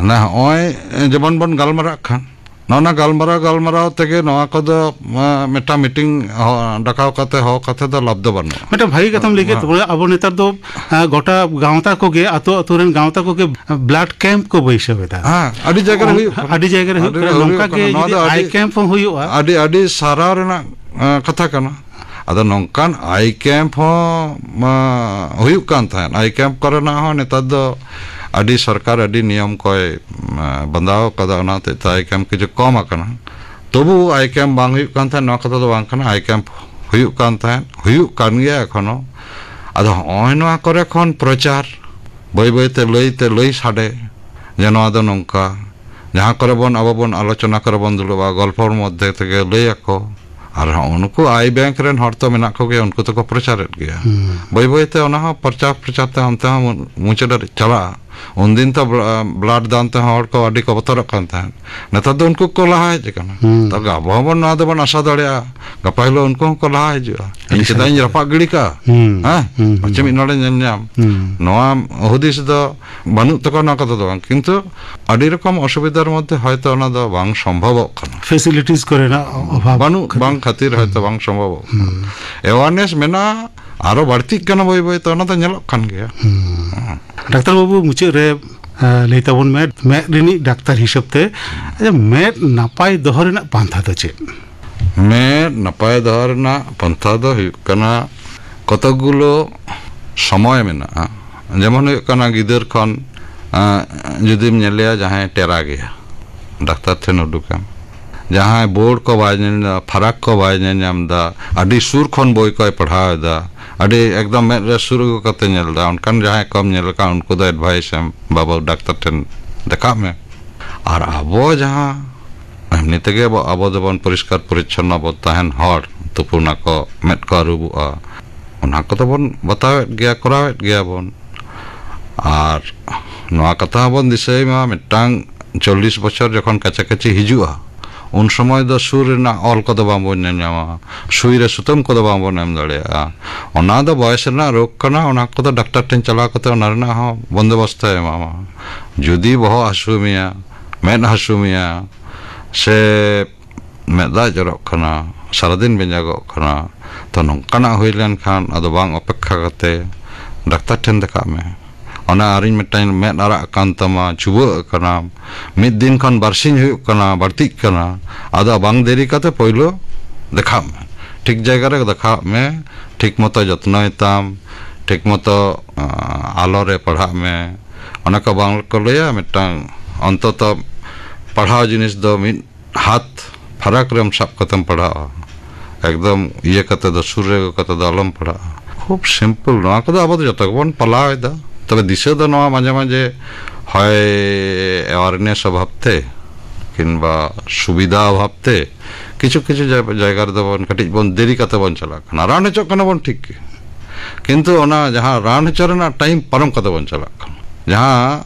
ᱚᱱᱟ ᱦᱚᱸᱜᱼᱚᱭ ᱡᱮᱢᱚᱱ ᱵᱚᱱ ᱜᱟᱞᱢᱟᱨᱟᱜ ᱠᱷᱟᱱ, ᱱᱚᱜᱼᱚ ᱱᱟ ᱜᱟᱞᱢᱟᱨᱟᱣ, ᱜᱟᱞᱢᱟᱨᱟᱣ ᱛᱮᱜᱮ ᱱᱚᱣᱟ ᱠᱚᱫᱚ, ᱟᱸ, ᱢᱤᱫᱴᱟᱝ ᱢᱤᱴᱤᱝ ᱦᱚ-, ᱰᱟᱠᱟᱣ ᱠᱟᱛᱮ, ᱦᱚᱦᱚ ᱠᱟᱛᱮ ᱫᱚ ᱞᱟᱵᱷ ᱫᱚ ᱵᱟᱹᱱᱩᱜᱼᱟ᱾ ᱢᱤᱫᱴᱟᱝ ᱵᱷᱟᱹᱜᱤ ᱠᱟᱛᱷᱟᱢ ᱞᱟᱹᱭ ᱠᱮᱫ ᱦᱮᱸ᱾ ᱛᱟᱵᱚᱱᱟ᱾ ᱟᱵᱚ ᱱᱮᱛᱟᱨ ᱫᱚ, ᱟᱸ, ᱜᱚᱴᱟ ᱜᱟᱶᱛᱟ ᱠᱚᱜᱮ, ᱟᱛᱳ ᱟᱛᱳ ᱨᱮᱱ ᱜᱟᱶᱛᱟ ᱠᱚᱜᱮ ᱵᱞᱟᱰ ᱠᱮᱢᱯ ᱠᱚ ᱵᱟᱹᱭᱥᱟᱹᱣ ᱮᱫᱟ᱾ ᱦᱮᱸ, ᱟᱹᱰᱤ ᱡᱟᱭᱜᱟ ᱨᱮ ᱦᱩᱭᱩᱜ ᱠᱟᱱᱟ᱾ ᱟᱹᱰᱤ ᱡᱟᱭᱜᱟ ᱨᱮ ᱦᱩᱭᱩᱜ ᱟᱹᱰᱤ ᱠᱟᱱᱟ᱾ ᱡᱟᱭᱜᱟ ᱨᱮ ᱱᱚᱝᱠᱟ ᱦᱩᱭᱩᱜ ᱜᱮ ᱠᱟᱱᱟ᱾ ᱱᱚᱣᱟ ᱡᱩᱫᱤ ᱫᱚ ᱟᱭ ᱟᱹᱰᱤ, ᱠᱮᱢᱯ ᱦᱚᱸ ᱦᱩᱭᱩᱜᱼᱟ᱾ ᱟᱹᱰᱤ, ᱟᱹᱰᱤ ᱥᱟᱨᱦᱟᱣ ᱨᱮᱱᱟᱜ, ᱟᱸ, ᱠᱟᱛᱷᱟ ᱠᱟᱱᱟ᱾ ᱟᱫᱚ ᱱᱚᱝᱠᱟᱱ ᱟᱭ ᱠᱮᱢᱯ ᱦᱚᱸ, ᱢᱟ, ᱦᱩᱭᱩᱜ ᱠᱟᱱ ᱛᱟᱦᱮᱸᱫ᱾ ᱟᱭ ᱠᱮᱢᱯ ᱠᱚᱨᱮᱱᱟᱜ ᱦᱚᱸ ᱱᱮᱛᱟᱨ ᱫᱚ ᱟᱹᱰᱤ ᱥᱚᱨᱠᱟᱨ ᱟᱹᱰᱤ ᱱᱤᱭᱚᱢ ᱠᱚᱭ, ᱢᱟ, ᱵᱟᱸᱫᱟᱣ ᱠᱟᱫᱟ, ᱚᱱᱟ ᱦᱚᱛᱮᱡ ᱛᱮ ᱟᱭ ᱠᱮᱢᱯ ᱠᱤᱪᱷᱩ ᱠᱚᱢ ᱟᱠᱟᱱᱟ᱾ ᱛᱚᱵᱩ ᱟᱭ ᱠᱮᱢᱯ ᱵᱟᱝ ᱦᱩᱭᱩᱜ ᱠᱟᱱ ᱛᱟᱦᱮᱸᱫ, ᱱᱚᱣᱟ ᱠᱟᱛᱷᱟ ᱫᱚ ᱵᱟᱝ ᱠᱟᱱᱟ᱾ ᱟᱭ ᱠᱮᱢᱯ ᱦᱩᱭᱩᱜ ᱠᱟᱱ ᱛᱟᱦᱮᱸᱫ, ᱦᱩᱭᱩᱜ ᱠᱟᱱ ᱜᱮᱭᱟ ᱮᱠᱷᱚᱱᱳ᱾ ᱟᱫᱚ ᱦᱚᱸᱜᱼᱚᱭ ᱱᱚᱣᱟ ᱠᱚᱨᱮ ᱠᱷᱚᱱ ᱯᱨᱚᱪᱟᱨ, ᱵᱟᱹᱭ ᱵᱟᱹᱭ ᱛᱮ ᱞᱟᱹᱭ ᱛᱮ ᱞᱟᱹᱭ ᱥᱟᱰᱮ, ᱡᱮ ᱱᱚᱣᱟ ᱫᱚ ᱱᱚᱝᱠᱟ, ᱡᱟᱦᱟᱸ ᱠᱚᱨᱮ ᱵᱚᱱ, ᱟᱵᱚ ᱵᱚᱱ ᱟᱞᱳᱪᱚᱱᱟ ᱠᱚᱨᱮ ᱵᱚᱱ ᱫᱩᱲᱩᱵᱼᱟ, ᱜᱚᱞᱯᱷᱚ ᱢᱚᱫᱽᱫᱷᱮ ᱛᱮᱜᱮ ᱞᱟᱹᱭ ᱟᱠᱚ᱾ ᱟᱨ ᱦᱚᱸ ᱩᱱᱠᱩ ᱟᱭ ᱵᱮᱝᱠ ᱨᱮᱱ ᱦᱚᱲ ᱛᱚ ᱢᱮᱱᱟᱜ ᱠᱚᱜᱮᱭᱟ, ᱩᱱᱠᱩ ᱛᱚᱠᱚ ᱯᱨᱚᱪᱟᱨᱮᱫ ᱜᱮᱭᱟ᱾ ᱦᱩᱸ᱾ ᱵᱟᱹᱭ ᱵᱟᱹᱭ ᱛᱮ ᱚᱱᱟ ᱦᱚᱸ ᱯᱨᱚᱪᱟᱨ, ᱯᱨᱚᱪᱟᱨ ᱛᱮ ᱚᱱᱛᱮ ᱦᱚᱸ ᱢᱩ-, ᱢᱩᱪᱟᱹᱫ ᱦᱟᱹᱨᱤᱡ ᱪᱟᱞᱟᱜᱼᱟ᱾ ᱩᱱᱫᱤᱱ ᱛᱚ ᱵᱞᱟ-, ᱵᱞᱟᱰ ᱫᱟᱱ ᱛᱮᱦᱚᱸ ᱦᱚᱲ ᱠᱚ ᱟᱹᱰᱤ ᱠᱚ ᱵᱚᱛᱚᱨᱚᱜ ᱠᱟᱱ ᱛᱟᱦᱮᱸᱫ᱾ ᱱᱮᱛᱟᱨ ᱫᱚ ᱩᱱᱠᱩ ᱠᱚ ᱞᱟᱦᱟ ᱦᱮᱡ ᱟᱠᱟᱱᱟ᱾ ᱦᱩᱸ᱾ ᱛᱚ ᱟᱵᱚ ᱦᱚᱸᱵᱚᱱ ᱱᱚᱣᱟ ᱫᱚᱵᱚᱱ ᱟᱥᱟ ᱫᱟᱲᱮᱭᱟᱜᱼᱟ, ᱜᱟᱯᱟ ᱦᱤᱞᱳᱜ ᱩᱱᱠᱩ ᱦᱚᱸᱠᱚ ᱞᱟᱦᱟ ᱦᱤᱡᱩᱜᱼᱟ᱾ ᱤᱧ ᱟᱹᱰᱤ ᱪᱮᱫᱟᱜ ᱤᱧ ᱥᱟᱹᱨᱤ᱾ ᱨᱟᱯᱟᱜ ᱜᱤᱰᱤ ᱠᱟᱜᱼᱟ? ᱦᱩᱸ᱾ ᱦᱮᱸ? ᱦᱩᱸ, ᱦᱩᱸ᱾ ᱯᱟᱪᱮ ᱢᱤᱫ ᱦᱚᱲᱮ ᱧᱮᱞ ᱧᱟᱢ᱾ ᱦᱩᱸ᱾ ᱱᱚᱣᱟ ᱦᱩᱫᱤᱥ ᱫᱚ ᱵᱟᱹᱱᱩᱜ ᱛᱟᱠᱚᱣᱟ, ᱱᱚᱣᱟ ᱠᱟᱛᱷᱟ ᱫᱚ ᱵᱟᱝ, ᱠᱤᱱᱛᱩ ᱟᱹᱰᱤ ᱨᱚᱠᱚᱢ ᱚᱥᱩᱵᱤᱫᱷᱟᱨ ᱢᱚᱫᱽᱫᱷᱮ ᱦᱚᱭᱛᱚ ᱚᱱᱟ ᱫᱚ ᱵᱟᱝ ᱥᱚᱢᱵᱷᱚᱵᱚᱜ ᱠᱟᱱᱟ᱾ ᱯᱷᱮᱥᱤᱞᱤᱴᱤᱥ ᱠᱚᱨᱮᱱᱟᱜ ᱚᱵᱷᱟᱵᱽ ᱵᱟᱹᱱᱩᱜ, ᱠᱷᱟᱹᱛᱤᱨ᱾ ᱵᱟᱝ ᱠᱷᱟᱹᱛᱤᱨ ᱦᱚᱭᱛᱚ ᱦᱩᱸ᱾ ᱵᱟᱝ ᱥᱚᱢᱵᱷᱚᱵᱚᱜ ᱠᱟᱱᱟ᱾ ᱦᱩᱸ᱾ ᱮᱣᱟᱨᱱᱮᱥ ᱢᱮᱱᱟᱜᱼᱟ, ᱟᱨᱚ ᱵᱟᱹᱲᱛᱤᱜ ᱠᱟᱱᱟ ᱵᱟᱹᱭ ᱵᱟᱹᱭ ᱛᱮ, ᱚᱱᱟ ᱫᱚ ᱧᱮᱞᱚᱜ ᱠᱟᱱ ᱜᱮᱭᱟ᱾ ᱦᱩᱸ᱾ ᱦᱮᱸ᱾ ᱰᱟᱠᱛᱟᱨ ᱵᱟᱹᱵᱩ, ᱢᱩᱪᱟᱹᱫ ᱨᱮ, ᱮ, ᱞᱟᱹᱭ ᱛᱟᱵᱚᱱ ᱢᱮ, ᱢᱮᱫ ᱨᱤᱱᱤᱡ ᱰᱟᱠᱛᱟᱨ ᱦᱤᱥᱟᱹᱵ ᱛᱮ, ᱟᱪᱪᱷᱟ, ᱢᱮᱫ ᱱᱟᱯᱟᱭ ᱫᱚᱦᱚ ᱨᱮᱱᱟᱜ ᱯᱟᱱᱛᱷᱟ ᱫᱚ ᱪᱮᱫ? ᱢᱮᱫ ᱱᱟᱯᱟᱭ ᱫᱚᱦᱚ ᱨᱮᱱᱟᱜ ᱯᱟᱱᱛᱷᱟ ᱫᱚ ᱦᱩᱭᱩᱜ ᱠᱟᱱᱟ, ᱠᱚᱛᱚᱠ ᱜᱩᱞᱳ ᱥᱚᱢᱚᱭ ᱢᱮᱱᱟᱜᱼᱟ᱾ ᱡᱮᱢᱚᱱ ᱦᱩᱭᱩᱜ ᱠᱟᱱᱟ, ᱜᱤᱫᱟᱹᱨ ᱠᱷᱚᱱ, ᱮᱸ, ᱡᱩᱫᱤᱢ ᱧᱮᱞᱮᱭᱟ ᱡᱟᱦᱟᱸᱭ ᱴᱮᱨᱟ ᱜᱮᱭᱟ, ᱰᱟᱠᱛᱟᱨ ᱴᱷᱮᱱ ᱩᱰᱩᱠᱮᱢ᱾ ᱡᱟᱦᱟᱸᱭ ᱵᱳᱨᱰ ᱠᱚ ᱵᱟᱭ ᱧᱮᱞ ᱧᱟᱢ, ᱯᱷᱟᱨᱟᱠ ᱠᱚ ᱵᱟᱭ ᱧᱮᱞ ᱧᱟᱢ ᱮᱫᱟ, ᱟᱹᱰᱤ ᱥᱩᱨ ᱠᱷᱚᱱ ᱵᱳᱭ ᱠᱚᱭ ᱯᱟᱲᱦᱟᱣ ᱮᱫᱟ, ᱟᱹᱰᱤ ᱮᱠᱫᱚᱢ ᱢᱮᱫ ᱨᱮ ᱥᱩᱨ ᱟᱹᱜᱩ ᱠᱟᱛᱮ ᱧᱮᱞ ᱮᱫᱟ, ᱚᱱᱠᱟᱱ ᱡᱟᱦᱟᱸᱭ ᱠᱚᱢ ᱧᱮᱞ ᱟᱠᱟᱫ, ᱩᱱᱠᱩ ᱫᱚ ᱮᱰᱵᱷᱟᱭᱤᱥ ᱮᱢ, "ᱵᱟᱹᱵᱩ, ᱰᱟᱠᱛᱟᱨ ᱴᱷᱮᱱ ᱫᱮᱠᱷᱟᱜ ᱢᱮ᱾" ᱟᱨ ᱟᱵᱚ ᱡᱟᱦᱟᱸ ᱮᱢᱱᱤ ᱛᱮᱜᱮ ᱟᱵᱚ, ᱟᱵᱚ ᱫᱚᱵᱚᱱ ᱯᱚᱨᱤᱥᱠᱟᱨ ᱯᱚᱨᱤᱪᱷᱚᱱᱱᱚ ᱵᱚ ᱛᱟᱦᱮᱱ ᱦᱚᱲ, ᱛᱩᱯᱩᱱᱟᱠᱚ, ᱢᱮᱫ ᱠᱚ ᱟᱹᱨᱩᱵᱚᱜᱼᱟ, ᱚᱱᱟ ᱠᱚᱫᱚ ᱵᱚᱱ ᱵᱟᱛᱟᱣᱮᱫ ᱜᱮᱭᱟ, ᱠᱚᱨᱟᱣᱮᱫ ᱜᱮᱭᱟ ᱵᱚᱱ᱾ ᱟᱨ ᱱᱚᱣᱟ ᱠᱟᱛᱷᱟ ᱦᱚᱸᱵᱚᱱ ᱫᱤᱥᱟᱹᱭ ᱢᱟ, ᱢᱤᱫᱴᱟᱝ ᱪᱚᱞᱞᱤᱥ ᱵᱚᱪᱷᱚᱨ ᱡᱚᱠᱷᱚᱱ ᱠᱟᱪᱷᱟ ᱠᱟᱪᱷᱤ ᱦᱤᱡᱩᱜᱼᱟ, ᱩᱱ ᱥᱚᱢᱚᱭ ᱫᱚ ᱥᱩᱨ ᱨᱮᱱᱟᱜ ᱚᱞ ᱠᱚᱫᱚ ᱵᱟᱝᱵᱚᱱ ᱧᱮᱞ ᱧᱟᱢᱟ, ᱥᱩᱭ ᱨᱮ ᱥᱩᱛᱟᱹᱢ ᱠᱚᱫᱚ ᱵᱟᱝᱵᱚᱱ ᱮᱢ ᱫᱟᱲᱮᱭᱟᱜᱼᱟ᱾ ᱚᱱᱟ ᱫᱚ ᱵᱚᱭᱮᱥ ᱨᱮᱱᱟᱜ ᱨᱳᱜᱽ ᱠᱟᱱᱟ, ᱚᱱᱟ ᱠᱚᱫᱚ ᱰᱟᱠᱛᱟᱨ ᱴᱷᱮᱱ ᱪᱟᱞᱟᱣ ᱠᱟᱛᱮ ᱚᱱᱟ ᱨᱮᱱᱟᱜ ᱦᱚᱸ ᱵᱚᱱᱫᱳᱵᱚᱥᱛᱚᱭ ᱮᱢᱟᱢᱟ᱾ ᱡᱩᱫᱤ ᱵᱚᱦᱚᱜ ᱦᱟᱹᱥᱩ ᱢᱮᱭᱟ, ᱢᱮᱫ ᱦᱟᱹᱥᱩ ᱢᱮᱭᱟ, ᱥᱮ ᱢᱮᱫ ᱫᱟᱜ ᱡᱚᱨᱚᱜ ᱠᱟᱱᱟ, ᱥᱟᱨᱟᱫᱤᱱ ᱵᱮᱸᱡᱟᱜᱚᱜ ᱠᱟᱱᱟ, ᱛᱚ ᱱᱚᱝᱠᱟᱱᱟᱜ ᱦᱩᱭ ᱞᱮᱱᱠᱷᱟᱱ ᱟᱫᱚ ᱵᱟᱝ ᱚᱯᱮᱠᱠᱷᱟ ᱠᱟᱛᱮ ᱰᱟᱠᱛᱟᱨ ᱴᱷᱮᱱ ᱫᱮᱠᱷᱟᱜ ᱢᱮ᱾ ᱚᱱᱟ ᱟᱨᱤᱧ ᱢᱤᱫᱴᱟᱝ ᱢᱮᱫ ᱟᱨᱟᱜ ᱟᱠᱟᱱ ᱛᱟᱢᱟ, ᱪᱩᱵᱟᱹᱜ ᱟᱠᱟᱱᱟᱢ, ᱢᱤᱫ ᱫᱤᱱ ᱠᱷᱚᱱ ᱵᱟᱨᱥᱤᱧ ᱦᱩᱭᱩᱜ ᱠᱟᱱᱟ, ᱵᱟᱹᱲᱛᱤᱜ ᱠᱟᱱᱟ, ᱟᱫᱚ ᱵᱟᱝ ᱫᱮᱨᱤ ᱠᱟᱛᱮ ᱯᱳᱭᱞᱳ ᱫᱮᱠᱷᱟᱜ ᱢᱮ᱾ ᱴᱷᱤᱠ ᱡᱟᱭᱜᱟ ᱨᱮ ᱫᱮᱠᱷᱟᱜ ᱢᱮ, ᱴᱷᱤᱠ ᱢᱚᱛᱚ ᱡᱚᱛᱱᱚᱭ ᱛᱟᱢ, ᱴᱷᱤᱠ ᱢᱚᱛᱚ, ᱟᱸ, ᱟᱞᱚ ᱨᱮ ᱯᱟᱲᱦᱟᱜ ᱢᱮ᱾ ᱚᱱᱟ ᱠᱚ ᱵᱟᱝ ᱠᱚ ᱞᱟᱹᱭᱟ, ᱢᱤᱫᱴᱟᱝ ᱚᱱᱛᱚᱛᱚ ᱯᱟᱲᱦᱟᱣ ᱡᱤᱱᱤᱥ ᱫᱚ ᱢᱤᱫ ᱦᱟᱛ ᱯᱷᱟᱨᱟᱠ ᱨᱮᱢ ᱥᱟᱵ ᱠᱟᱛᱮᱢ ᱯᱟᱲᱦᱟᱜᱼᱟ, ᱮᱠᱫᱚᱢ ᱤᱭᱟᱹ ᱠᱟᱛᱮ ᱫᱚ, ᱥᱩᱨ ᱨᱮ ᱟᱹᱜᱩ ᱠᱟᱛᱮ ᱫᱚ ᱟᱞᱚᱢ ᱯᱟᱲᱦᱟᱜᱼᱟ᱾ ᱠᱷᱩᱵ ᱥᱤᱢᱯᱚᱞ᱾ ᱱᱚᱣᱟ ᱠᱚᱫᱚ ᱟᱵᱚ ᱫᱚ ᱡᱚᱛᱚ ᱜᱮᱵᱚᱱ ᱯᱟᱞᱟᱣ ᱮᱫᱟ᱾ ᱛᱚᱵᱮ ᱫᱤᱥᱟᱹ ᱫᱚ ᱱᱚᱣᱟ ᱢᱟᱡᱷᱮ ᱢᱟᱡᱷᱮ ᱦᱚᱭ ᱮᱣᱟᱨᱱᱮᱥ ᱚᱵᱷᱟᱵ ᱛᱮ ᱠᱤᱝᱵᱟ ᱥᱩᱵᱤᱫᱷᱟ ᱚᱵᱷᱟᱵ ᱛᱮ ᱠᱤᱪᱷᱩ ᱠᱤᱪᱷᱩ ᱡᱟᱭ-, ᱡᱟᱭᱜᱟ ᱨᱮᱫᱚ ᱵᱚᱱ ᱠᱟᱹᱴᱤᱡ ᱵᱚᱱ ᱫᱮᱨᱤ ᱠᱟᱛᱮ ᱵᱚᱱ ᱪᱟᱞᱟᱜ ᱠᱟᱱᱟ᱾ ᱨᱟᱱ ᱦᱚᱪᱚᱜ ᱠᱟᱱᱟ ᱵᱚᱱ ᱴᱷᱤᱠ ᱜᱮ, ᱠᱤᱱᱛᱩ ᱚᱱᱟ ᱡᱟᱦᱟᱸ ᱨᱟᱱ ᱦᱚᱪᱚ ᱨᱮᱱᱟᱜ ᱴᱟᱭᱤᱢ ᱯᱟᱨᱚᱢ ᱠᱟᱛᱮ ᱵᱚᱱ ᱪᱟᱞᱟᱜ ᱠᱟᱱᱟ᱾ ᱡᱟᱦᱟᱸ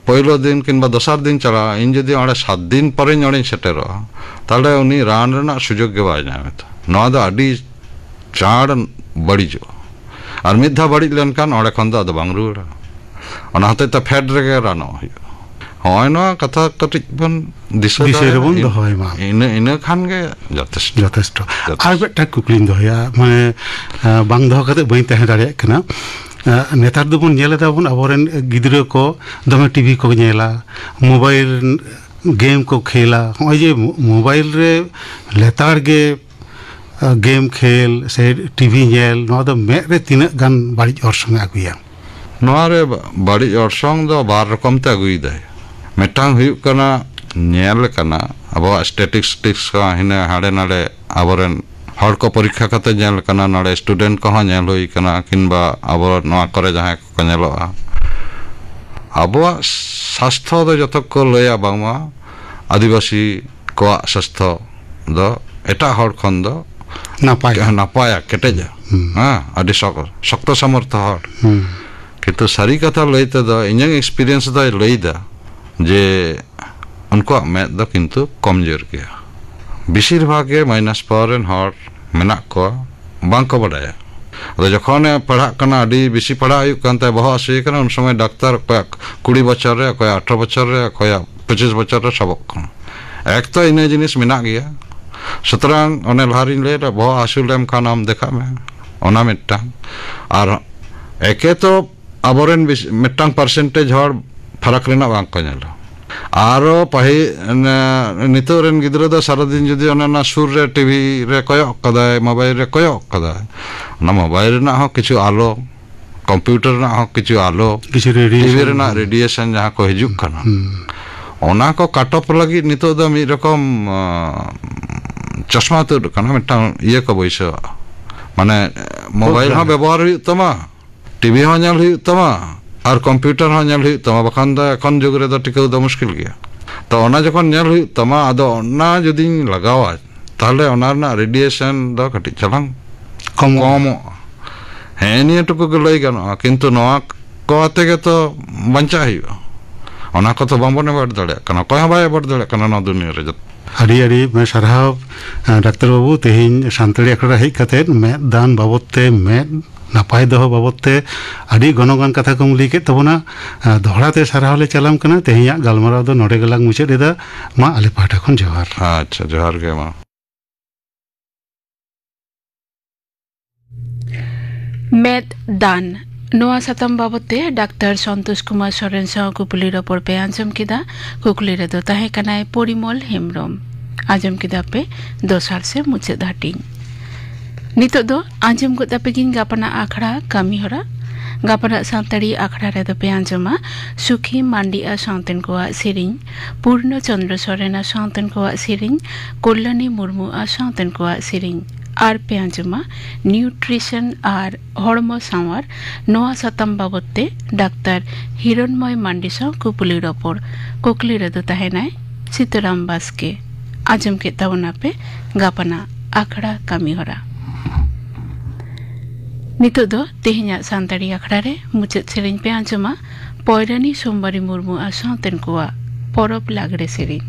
ᱯᱳᱭᱞᱳ ᱫᱤᱱ ᱠᱤᱝᱵᱟ ᱫᱚᱥᱟᱨ ᱫᱤᱱ ᱪᱟᱞᱟᱜᱼᱟ, ᱤᱧ ᱡᱩᱫᱤ ᱚᱸᱰᱮ ᱥᱟᱛ ᱫᱤᱱ ᱯᱚᱨᱮᱧ ᱚᱸᱰᱮᱧ ᱥᱮᱴᱮᱨᱚᱜᱼᱟ, ᱛᱟᱦᱚᱞᱮ ᱩᱱᱤ ᱨᱟᱱ ᱨᱮᱱᱟᱜ ᱥᱩᱡᱳᱜᱽ ᱜᱮ ᱵᱟᱭ ᱧᱟᱢ ᱮᱫᱟ᱾ ᱱᱚᱣᱟ ᱫᱚ ᱟᱹᱰᱤ ᱪᱟᱬ ᱵᱟᱹᱲᱤᱡᱚᱜᱼᱟ, ᱟᱨ ᱢᱤᱫ ᱫᱷᱟᱣ ᱵᱟᱹᱲᱤᱡ ᱞᱮᱱᱠᱷᱟᱱ ᱚᱸᱰᱮ ᱠᱷᱚᱱ ᱫᱚ ᱟᱫᱚ ᱵᱟᱝ ᱨᱩᱣᱟᱹᱲᱟ᱾ ᱚᱱᱟ ᱦᱚᱛᱮᱡ ᱛᱮ ᱯᱷᱮᱰ ᱨᱮᱜᱮ ᱨᱟᱱᱚᱜ ᱦᱩᱭᱩᱜᱼᱟ᱾ ᱦᱚᱸᱜᱼᱚᱭ ᱱᱚᱣᱟ ᱠᱟᱛᱷᱟ ᱠᱟᱹᱴᱤᱡ ᱵᱚᱱ ᱫᱤᱥᱟᱹ ᱫᱤᱥᱟᱹ ᱫᱚᱦᱚᱭᱟ᱾ ᱨᱮᱵᱚᱱ ᱤᱱ-, ᱫᱚᱦᱚᱭ ᱢᱟ᱾ ᱤᱱᱟᱹ, ᱤᱱᱟᱹ ᱠᱷᱟᱱ ᱜᱮ ᱡᱚᱛᱷᱮᱥᱴᱚ᱾ ᱡᱚᱛᱷᱮᱥᱴᱚ᱾ ᱡᱚᱛᱷᱮᱥᱴᱚ᱾ ᱟᱨ ᱢᱤᱫᱴᱟᱝ ᱠᱩᱠᱞᱤᱧ ᱫᱚᱦᱚᱭᱟ, ᱢᱟᱱᱮ, ᱟᱸ, ᱵᱟᱝ ᱫᱚᱦᱚ ᱠᱟᱛᱮ ᱵᱟᱹᱧ ᱛᱟᱦᱮᱸ ᱫᱟᱲᱮᱭᱟᱜ ᱠᱟᱱᱟ᱾ ᱟᱸ, ᱱᱮᱛᱟᱨ ᱫᱚᱵᱚᱱ ᱧᱮᱞ ᱮᱫᱟ ᱵᱚᱱ, ᱟᱵᱚᱨᱮᱱ ᱜᱤᱫᱽᱨᱟᱹ ᱠᱚ ᱫᱚᱢᱮ ᱴᱤᱵᱷᱤ ᱠᱚ ᱧᱮᱞᱟ, ᱢᱳᱵᱟᱭᱤᱞ ᱜᱮᱢ ᱠᱚ ᱠᱷᱮᱞᱟ᱾ ᱱᱚᱜᱼᱚᱭ ᱡᱮ ᱢᱳ-, ᱢᱳᱵᱟᱭᱤᱞ ᱨᱮ ᱞᱮᱛᱟᱲ ᱜᱮ, ᱟᱸ, ᱜᱮᱢ ᱠᱷᱮᱞ ᱥᱮ ᱴᱤᱵᱷᱤ ᱧᱮᱞ, ᱱᱚᱣᱟ ᱫᱚ ᱢᱮᱫ ᱨᱮ ᱛᱤᱱᱟᱹᱜ ᱜᱟᱱ ᱵᱟᱹᱲᱤᱡ ᱚᱨᱥᱚᱝ ᱮ ᱟᱹᱜᱩᱭᱟ? ᱱᱚᱣᱟ ᱨᱮ ᱵᱟ-, ᱵᱟᱹᱲᱤᱡ ᱚᱨᱥᱚᱝ ᱫᱚ ᱵᱟᱨ ᱨᱚᱠᱚᱢ ᱛᱮ ᱟᱹᱜᱩᱭᱮᱫᱟᱭ᱾ ᱢᱤᱫᱴᱟᱝ ᱦᱩᱭᱩᱜ ᱠᱟᱱᱟ, ᱧᱮᱞ ᱠᱟᱱᱟ, ᱟᱵᱚᱣᱟᱜ ᱥᱴᱮᱴᱤᱥᱴᱤᱠᱥ ᱠᱚ ᱦᱤᱱᱟᱹ ᱦᱟᱸᱰᱮ ᱱᱟᱰᱮ ᱟᱵᱚᱨᱮᱱ ᱦᱚᱲ ᱠᱚ ᱯᱚᱨᱤᱠᱠᱷᱟ ᱠᱟᱛᱮ ᱧᱮᱞ ᱠᱟᱱᱟ, ᱱᱚᱰᱮ ᱥᱴᱩᱰᱮᱱᱴ ᱠᱚᱦᱚᱸ ᱧᱮᱞ ᱦᱩᱭ ᱠᱟᱱᱟ, ᱠᱤᱝᱵᱟ ᱟᱵᱚ ᱱᱚᱣᱟ ᱠᱚᱨᱮ ᱡᱟᱦᱟᱸᱭ ᱠᱚᱠᱚ ᱧᱮᱞᱚᱜᱼᱟ᱾ ᱟᱵᱚᱣᱟᱜ ᱥᱟᱥᱛᱷᱚ ᱫᱚ ᱡᱚᱛᱚ ᱠᱚ ᱞᱟᱹᱭᱟ ᱵᱟᱝᱢᱟ ᱟᱹᱫᱤᱵᱟᱹᱥᱤ ᱠᱚᱣᱟᱜ ᱥᱟᱥᱛᱷᱚ ᱫᱚ ᱮᱴᱟᱜ ᱦᱚᱲ ᱠᱷᱚᱱ ᱫᱚ ᱱᱟᱯᱟᱭᱟ᱾ ᱱᱟᱯᱟᱭᱟ, ᱠᱮᱴᱮᱡᱟ᱾ ᱦᱩᱸ᱾ ᱦᱮᱸ, ᱟᱹᱰᱤ ᱥᱚᱠ-, ᱥᱚᱠᱛᱚ ᱥᱟᱢᱚᱨᱛᱷᱚ ᱦᱚᱲ᱾ ᱦᱩᱸ᱾ ᱠᱤᱱᱛᱩ ᱥᱟᱹᱨᱤ ᱠᱟᱛᱷᱟ ᱞᱟᱹᱭ ᱛᱮᱫᱚ ᱤᱧᱟᱹᱝ ᱮᱠᱥᱯᱤᱨᱤᱭᱮᱱᱥ ᱫᱚᱭ ᱞᱟᱹᱭᱫᱟ ᱡᱮ ᱩᱱᱠᱩᱣᱟᱜ ᱢᱮᱫ ᱫᱚ ᱠᱤᱱᱛᱩ ᱠᱚᱢᱡᱳᱨ ᱜᱮᱭᱟ᱾ ᱵᱮᱥᱤᱨ ᱵᱷᱟᱜᱽ ᱜᱮ ᱢᱟᱭᱱᱟᱥ ᱯᱟᱣᱟᱨ ᱨᱮᱱ ᱦᱚᱲ ᱢᱮᱱᱟᱜ ᱠᱚᱣᱟ, ᱵᱟᱝ ᱠᱚ ᱵᱟᱰᱟᱭᱟ᱾ ᱟᱫᱚ ᱡᱚᱠᱷᱚᱱᱮ ᱯᱟᱲᱦᱟᱜ ᱠᱟᱱᱟ, ᱟᱹᱰᱤ ᱵᱮᱥᱤ ᱯᱟᱲᱦᱟᱜ ᱦᱩᱭᱩᱜ ᱠᱟᱱ ᱛᱟᱭᱟ, ᱵᱚᱦᱚᱜ ᱦᱟᱹᱥᱩᱭᱮ ᱠᱟᱱᱟ, ᱩᱱ ᱥᱚᱢᱚᱭ ᱰᱟᱠᱛᱟᱨ ᱚᱠᱚᱭᱟᱜ ᱠᱩᱲᱤ ᱵᱚᱪᱷᱚᱨ ᱨᱮ, ᱚᱠᱚᱭᱟᱜ ᱟᱴᱷᱨᱚ ᱵᱚᱪᱷᱚᱨ ᱨᱮ, ᱚᱠᱚᱭᱟᱜ ᱯᱚᱸᱪᱤᱥ ᱵᱚᱪᱷᱚᱨ ᱨᱮ ᱥᱟᱵᱚᱜ ᱠᱟᱱᱟ᱾ ᱮᱠ ᱛᱚ ᱤᱱᱟᱹ ᱡᱤᱱᱤᱥ ᱢᱮᱱᱟᱜ ᱜᱮᱭᱟ, ᱥᱩᱛᱚᱨᱟᱝ ᱚᱱᱮ ᱞᱟᱦᱟᱨᱤᱧ ᱞᱟᱹᱭ ᱞᱮᱫ, ᱵᱚᱦᱚᱜ ᱦᱟᱹᱥᱩ ᱞᱮᱢ ᱠᱷᱟᱱ ᱟᱢ ᱫᱮᱠᱷᱟᱜ ᱢᱮ, ᱚᱱᱟ ᱢᱤᱫᱴᱟᱝ᱾ ᱟᱨ ᱮᱠᱮ ᱛᱚ ᱟᱵᱚᱨᱮᱱ ᱵᱮᱥ-, ᱢᱤᱫᱴᱟᱝ ᱯᱟᱨᱥᱮᱱᱴᱮᱡᱽ ᱦᱚᱲ ᱯᱷᱟᱨᱟᱠ ᱨᱮᱱᱟᱜ ᱵᱟᱝ ᱠᱚ ᱧᱮᱞᱟ᱾ ᱟᱨᱚ ᱯᱟᱹᱦᱤᱞ, ᱱᱤᱛᱚᱜ ᱨᱮᱱ ᱜᱤᱫᱽᱨᱟᱹ ᱫᱚ ᱥᱟᱨᱟᱫᱤᱱ ᱡᱩᱫᱤ ᱚᱱᱮ ᱚᱱᱟ ᱥᱩᱨ ᱨᱮ ᱴᱤᱵᱷᱤ ᱨᱮ ᱠᱚᱭᱚᱜ ᱠᱟᱫᱟᱭ, ᱢᱳᱵᱟᱭᱤᱞ ᱨᱮ ᱠᱚᱭᱚᱜ ᱠᱟᱫᱟᱭ, ᱚᱱᱟ ᱢᱳᱵᱟᱭᱤᱞ ᱨᱮᱱᱟᱜ ᱦᱚᱸ ᱠᱤᱪᱷᱩ ᱟᱞᱚ, ᱠᱚᱢᱯᱤᱭᱩᱴᱟᱨ ᱨᱮᱱᱟᱜ ᱦᱚᱸ ᱠᱤᱪᱷᱩ ᱟᱞᱚ, ᱠᱤᱪᱷᱩ ᱨᱮᱰᱤᱭᱮᱥᱚᱱ᱾ ᱴᱤᱵᱷᱤ ᱨᱮᱱᱟᱜ ᱨᱮᱰᱤᱭᱮᱥᱚᱱ ᱡᱟᱦᱟᱸ ᱠᱚ ᱦᱤᱡᱩᱜ ᱠᱟᱱᱟ, ᱦᱩᱸ᱾ ᱚᱱᱟ ᱠᱚ ᱠᱟᱴ ᱚᱯ ᱞᱟᱹᱜᱤᱫ ᱱᱤᱛᱚᱜ ᱫᱚ ᱢᱤᱫ ᱨᱚᱠᱚᱢ, ᱟᱸ, ᱪᱚᱥᱢᱟ ᱛᱩᱫ ᱠᱟᱱᱟ, ᱢᱤᱫᱴᱟᱝ ᱤᱭᱟᱹ ᱠᱚ ᱵᱟᱹᱭᱥᱟᱹᱣᱟ᱾ ᱢᱟᱱᱮ, ᱢᱳᱵᱟᱭᱤᱞ ᱦᱚᱸ ᱵᱮᱵᱚᱦᱟᱨ ᱦᱩᱭᱩᱜ ᱛᱟᱢᱟ, ᱴᱤᱵᱷᱤ ᱦᱚᱸ ᱧᱮᱞ ᱦᱩᱭᱩᱜ ᱛᱟᱢᱟ, ᱟᱨ ᱠᱚᱢᱯᱤᱭᱩᱴᱟᱨ ᱦᱚᱸ ᱧᱮᱞ ᱦᱩᱭᱩᱜ ᱛᱟᱢᱟ, ᱵᱟᱠᱷᱟᱱ ᱫᱚ ᱮᱠᱷᱚᱱ ᱡᱩᱜᱽ ᱨᱮᱫᱚ ᱴᱤᱠᱟᱹᱣ ᱫᱚ ᱢᱩᱥᱠᱤᱞ ᱜᱮᱭᱟ᱾ ᱛᱚ, ᱚᱱᱟ ᱡᱚᱠᱷᱚᱱ ᱧᱮᱞ ᱦᱩᱭᱩᱜ ᱛᱟᱢᱟ, ᱟᱫᱚ ᱚᱱᱟ ᱡᱩᱫᱤᱧ ᱞᱟᱜᱟᱣᱟ, ᱛᱟᱦᱞᱮ ᱚᱱᱟ ᱨᱮᱱᱟᱜ ᱨᱮᱰᱤᱭᱮᱥᱚᱱ ᱫᱚ ᱠᱟᱹᱴᱤᱡ ᱪᱟᱞᱟᱝ ᱠᱚᱢᱚᱜᱼᱟ᱾ ᱠᱚᱢᱚᱜᱼᱟ᱾ ᱦᱮᱸ, ᱱᱤᱭᱟᱹ ᱴᱩᱠᱩ ᱜᱮ ᱞᱟᱹᱭ ᱜᱟᱱᱚᱜᱼᱟ, ᱠᱤᱱᱛᱩ ᱱᱚᱣᱟ ᱠᱚ ᱟᱛᱮ ᱜᱮᱛᱚ ᱵᱟᱧᱪᱟᱜ ᱦᱩᱭᱩᱜᱼᱟ᱾ ᱚᱱᱟ ᱠᱚᱛᱚ ᱵᱟᱝᱵᱚᱱ ᱮᱵᱷᱚᱭᱮᱰ ᱫᱟᱲᱮᱭᱟᱜ ᱠᱟᱱᱟ, ᱚᱠᱚᱭ ᱦᱚᱸ ᱵᱟᱭ ᱮᱵᱷᱚᱭᱮᱰ ᱫᱟᱲᱮᱭᱟᱜ ᱠᱟᱱᱟ ᱱᱚᱣᱟ ᱫᱩᱱᱤᱭᱟᱹ ᱨᱮ᱾ ᱟᱹᱰᱤ ᱟᱹᱰᱤ ᱥᱟᱨᱦᱟᱣ, ᱟᱸ, ᱰᱟᱠᱛᱟᱨ ᱵᱟᱹᱵᱩ, ᱛᱮᱦᱮᱧ ᱥᱟᱱᱛᱟᱲᱤ ᱟᱠᱷᱲᱟ ᱨᱮ ᱦᱮᱡ ᱠᱟᱛᱮᱫ ᱢᱮᱫ ᱫᱟᱱ ᱵᱟᱵᱚᱫ ᱛᱮ, ᱢᱮᱫ ᱱᱟᱯᱟᱭ ᱫᱚᱦᱚ ᱵᱟᱵᱚᱫ ᱛᱮ ᱟᱹᱰᱤ ᱜᱚᱱᱚᱝᱟᱱ ᱠᱟᱛᱷᱟ ᱠᱚᱢ ᱞᱟᱹᱭ ᱠᱮᱫ ᱛᱟᱵᱚᱱᱟ᱾ ᱟᱸ, ᱫᱚᱦᱲᱟ ᱛᱮ ᱥᱟᱨᱦᱟᱣ ᱞᱮ ᱪᱟᱞᱟᱢ ᱠᱟᱱᱟ᱾ ᱛᱮᱦᱮᱧᱟᱜ ᱜᱟᱞᱢᱟᱨᱟᱣ ᱫᱚ ᱱᱚᱰᱮ ᱜᱮᱞᱟᱝ ᱢᱩᱪᱟᱹᱫ ᱮᱫᱟ᱾ ᱢᱟ, ᱟᱞᱮ ᱯᱟᱦᱴᱟ ᱠᱷᱚᱱ ᱡᱚᱦᱟᱨ᱾ ᱟᱪᱪᱷᱟ, ᱡᱚᱦᱟᱨ ᱜᱮ ᱢᱟ᱾ ᱢᱮᱫ ᱫᱟᱱ, ᱱᱚᱣᱟ ᱥᱟᱛᱟᱢ ᱵᱟᱵᱚᱛ ᱛᱮ ᱰᱟᱠᱛᱟᱨ ᱥᱚᱱᱛᱳᱥ ᱠᱩᱢᱟᱨ ᱥᱚᱨᱮᱱ ᱥᱟᱶ ᱠᱩᱠᱞᱤ ᱨᱚᱯᱚᱲ ᱯᱮ ᱟᱸᱡᱚᱢ ᱠᱮᱫᱟ᱾ ᱠᱩᱠᱞᱤ ᱨᱮᱫᱚ ᱛᱟᱦᱮᱸ ᱠᱟᱱᱟᱭ ᱯᱚᱨᱤᱢᱚᱞ ᱦᱮᱢᱵᱽᱨᱚᱢ᱾ ᱟᱸᱡᱚᱢ ᱠᱮᱫᱟ ᱯᱮ ᱫᱚᱥᱟᱨ ᱥᱮ ᱢᱩᱪᱟᱹᱫ ᱦᱟᱹᱴᱤᱧ᱾ ᱱᱤᱛᱚᱜ ᱫᱚ ᱟᱸᱡᱚᱢ ᱜᱚᱫ ᱟᱯᱮ ᱜᱤᱧ ᱜᱟᱯᱟᱱᱟᱜ ᱟᱠᱷᱲᱟ ᱠᱟᱹᱢᱤ ᱦᱚᱨᱟ᱾ ᱜᱟᱯᱟᱱᱟᱜ ᱥᱟᱱᱛᱟᱲᱤ ᱟᱠᱷᱲᱟ ᱨᱮᱫᱚ ᱯᱮ ᱟᱸᱡᱚᱢᱟ ᱥᱩᱠᱷᱤ ᱢᱟᱱᱰᱤ ᱟᱨ ᱥᱟᱶᱛᱮᱱ ᱠᱚᱣᱟᱜ ᱥᱮᱨᱮᱧ, ᱯᱩᱨᱱᱚ ᱪᱚᱱᱫᱨᱚ ᱥᱚᱨᱮᱱ ᱟᱨ ᱥᱟᱶᱛᱮᱱ ᱠᱚᱣᱟᱜ ᱥᱮᱨᱮᱧ, ᱠᱚᱞᱞᱟᱱᱤ ᱢᱩᱨᱢᱩ ᱟᱨ ᱥᱟᱶᱛᱮᱱ ᱠᱚᱣᱟᱜ ᱥᱮᱨᱮᱧ, ᱟᱨ ᱯᱮ ᱟᱸᱡᱚᱢᱟ ᱱᱤᱭᱩᱴᱨᱤᱥᱚᱱ ᱟᱨ ᱦᱚᱲᱢᱚ ᱥᱟᱶᱟᱨ, ᱱᱚᱣᱟ ᱥᱟᱛᱟᱢ ᱵᱟᱵᱚᱫ ᱛᱮ ᱰᱟᱠᱛᱟᱨ ᱦᱤᱨᱚᱱᱢᱚᱭ ᱢᱟᱱᱰᱤ ᱥᱟᱶ ᱠᱩᱠᱞᱤ ᱨᱚᱯᱚᱲ᱾ ᱠᱩᱠᱞᱤ ᱨᱮᱫᱚ ᱛᱟᱦᱮᱱᱟᱭ ᱥᱤᱛᱟᱹᱨᱟᱢ ᱵᱟᱥᱠᱮ᱾ ᱟᱸᱡᱚᱢ ᱠᱮᱫ ᱛᱟᱵᱚᱱᱟᱯᱮ ᱜᱟᱯᱟᱱᱟᱜ ᱟᱠᱷᱲᱟ ᱠᱟᱹᱢᱤ ᱦᱚᱨᱟ᱾ ᱱᱤᱛᱚᱜ ᱫᱚ ᱛᱮᱦᱮᱧᱟᱜ ᱥᱟᱱᱛᱟᱲᱤ ᱟᱠᱷᱲᱟ ᱨᱮ ᱢᱩᱪᱟᱹᱫ ᱥᱮᱨᱮᱧ ᱯᱮ ᱟᱸᱡᱚᱢᱟ ᱯᱚᱭᱨᱟᱱᱤ ᱥᱳᱢᱵᱟᱨᱤ ᱢᱩᱨᱢᱩ ᱟᱨ ᱥᱟᱶᱛᱮᱱ ᱠᱚᱣᱟᱜ ᱯᱚᱨᱚᱵᱽ ᱞᱟᱜᱽᱲᱮ ᱥᱮᱨᱮᱧ᱾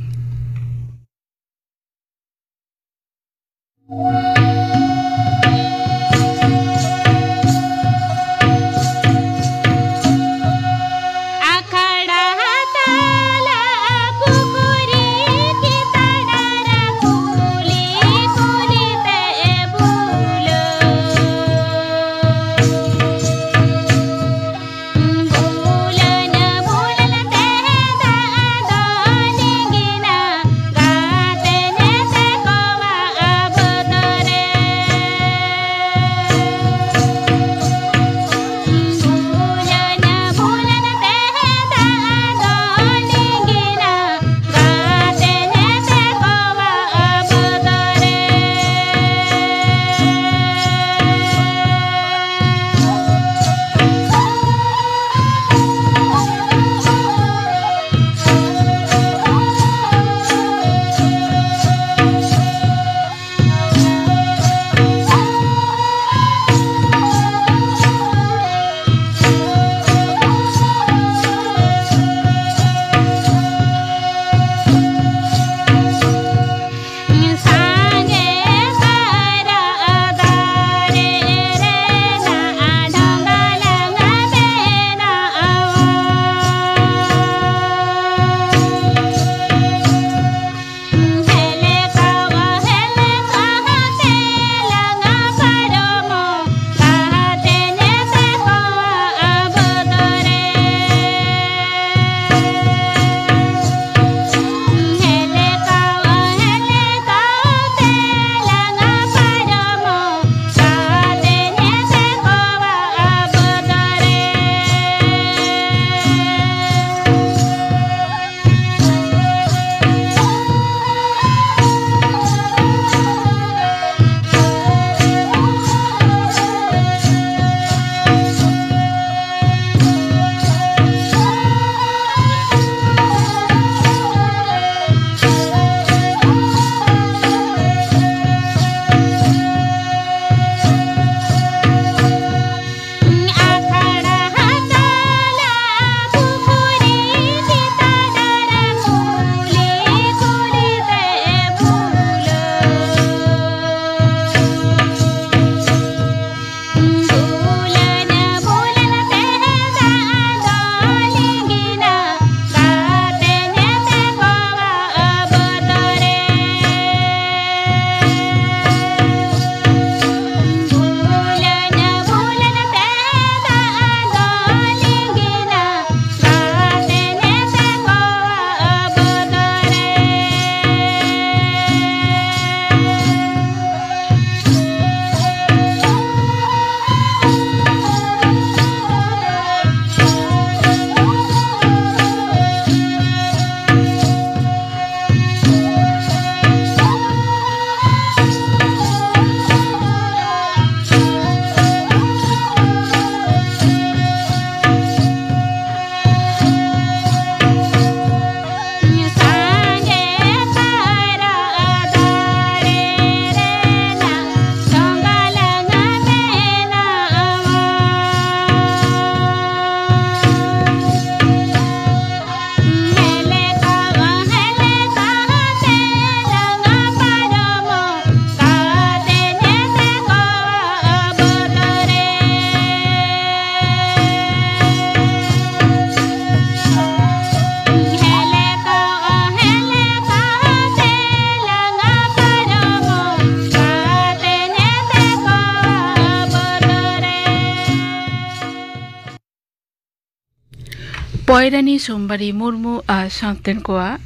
ᱯᱚᱭᱨᱟᱱᱤ ᱥᱳᱢᱵᱟᱨᱤ ᱢᱩᱨᱢᱩ ᱟᱨ ᱥᱟᱶᱛᱮᱱ ᱠᱚᱣᱟᱜ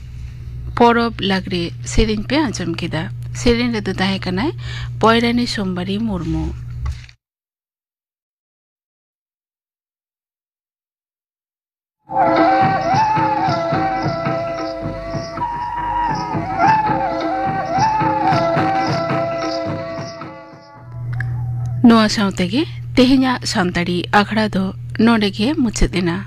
ᱯᱚᱨᱚᱵᱽ ᱞᱟᱜᱽᱲᱮ ᱥᱮᱨᱮᱧ ᱯᱮ ᱟᱸᱡᱚᱢ ᱠᱮᱫᱟ᱾ ᱥᱮᱨᱮᱧ ᱨᱮᱫᱚ ᱛᱟᱦᱮᱸ ᱠᱟᱱᱟᱭ ᱯᱚᱭᱨᱟᱱᱤ ᱥᱳᱢᱵᱟᱨᱤ ᱢᱩᱨᱢᱩ᱾ ᱱᱚᱣᱟ ᱥᱟᱶ ᱛᱮᱜᱮ ᱛᱮᱦᱮᱧᱟᱜ ᱥᱟᱱᱛᱟᱲᱤ ᱟᱠᱷᱲᱟ ᱫᱚ ᱱᱚᱰᱮ ᱜᱮ ᱢᱩᱪᱟᱹᱫ ᱮᱱᱟ᱾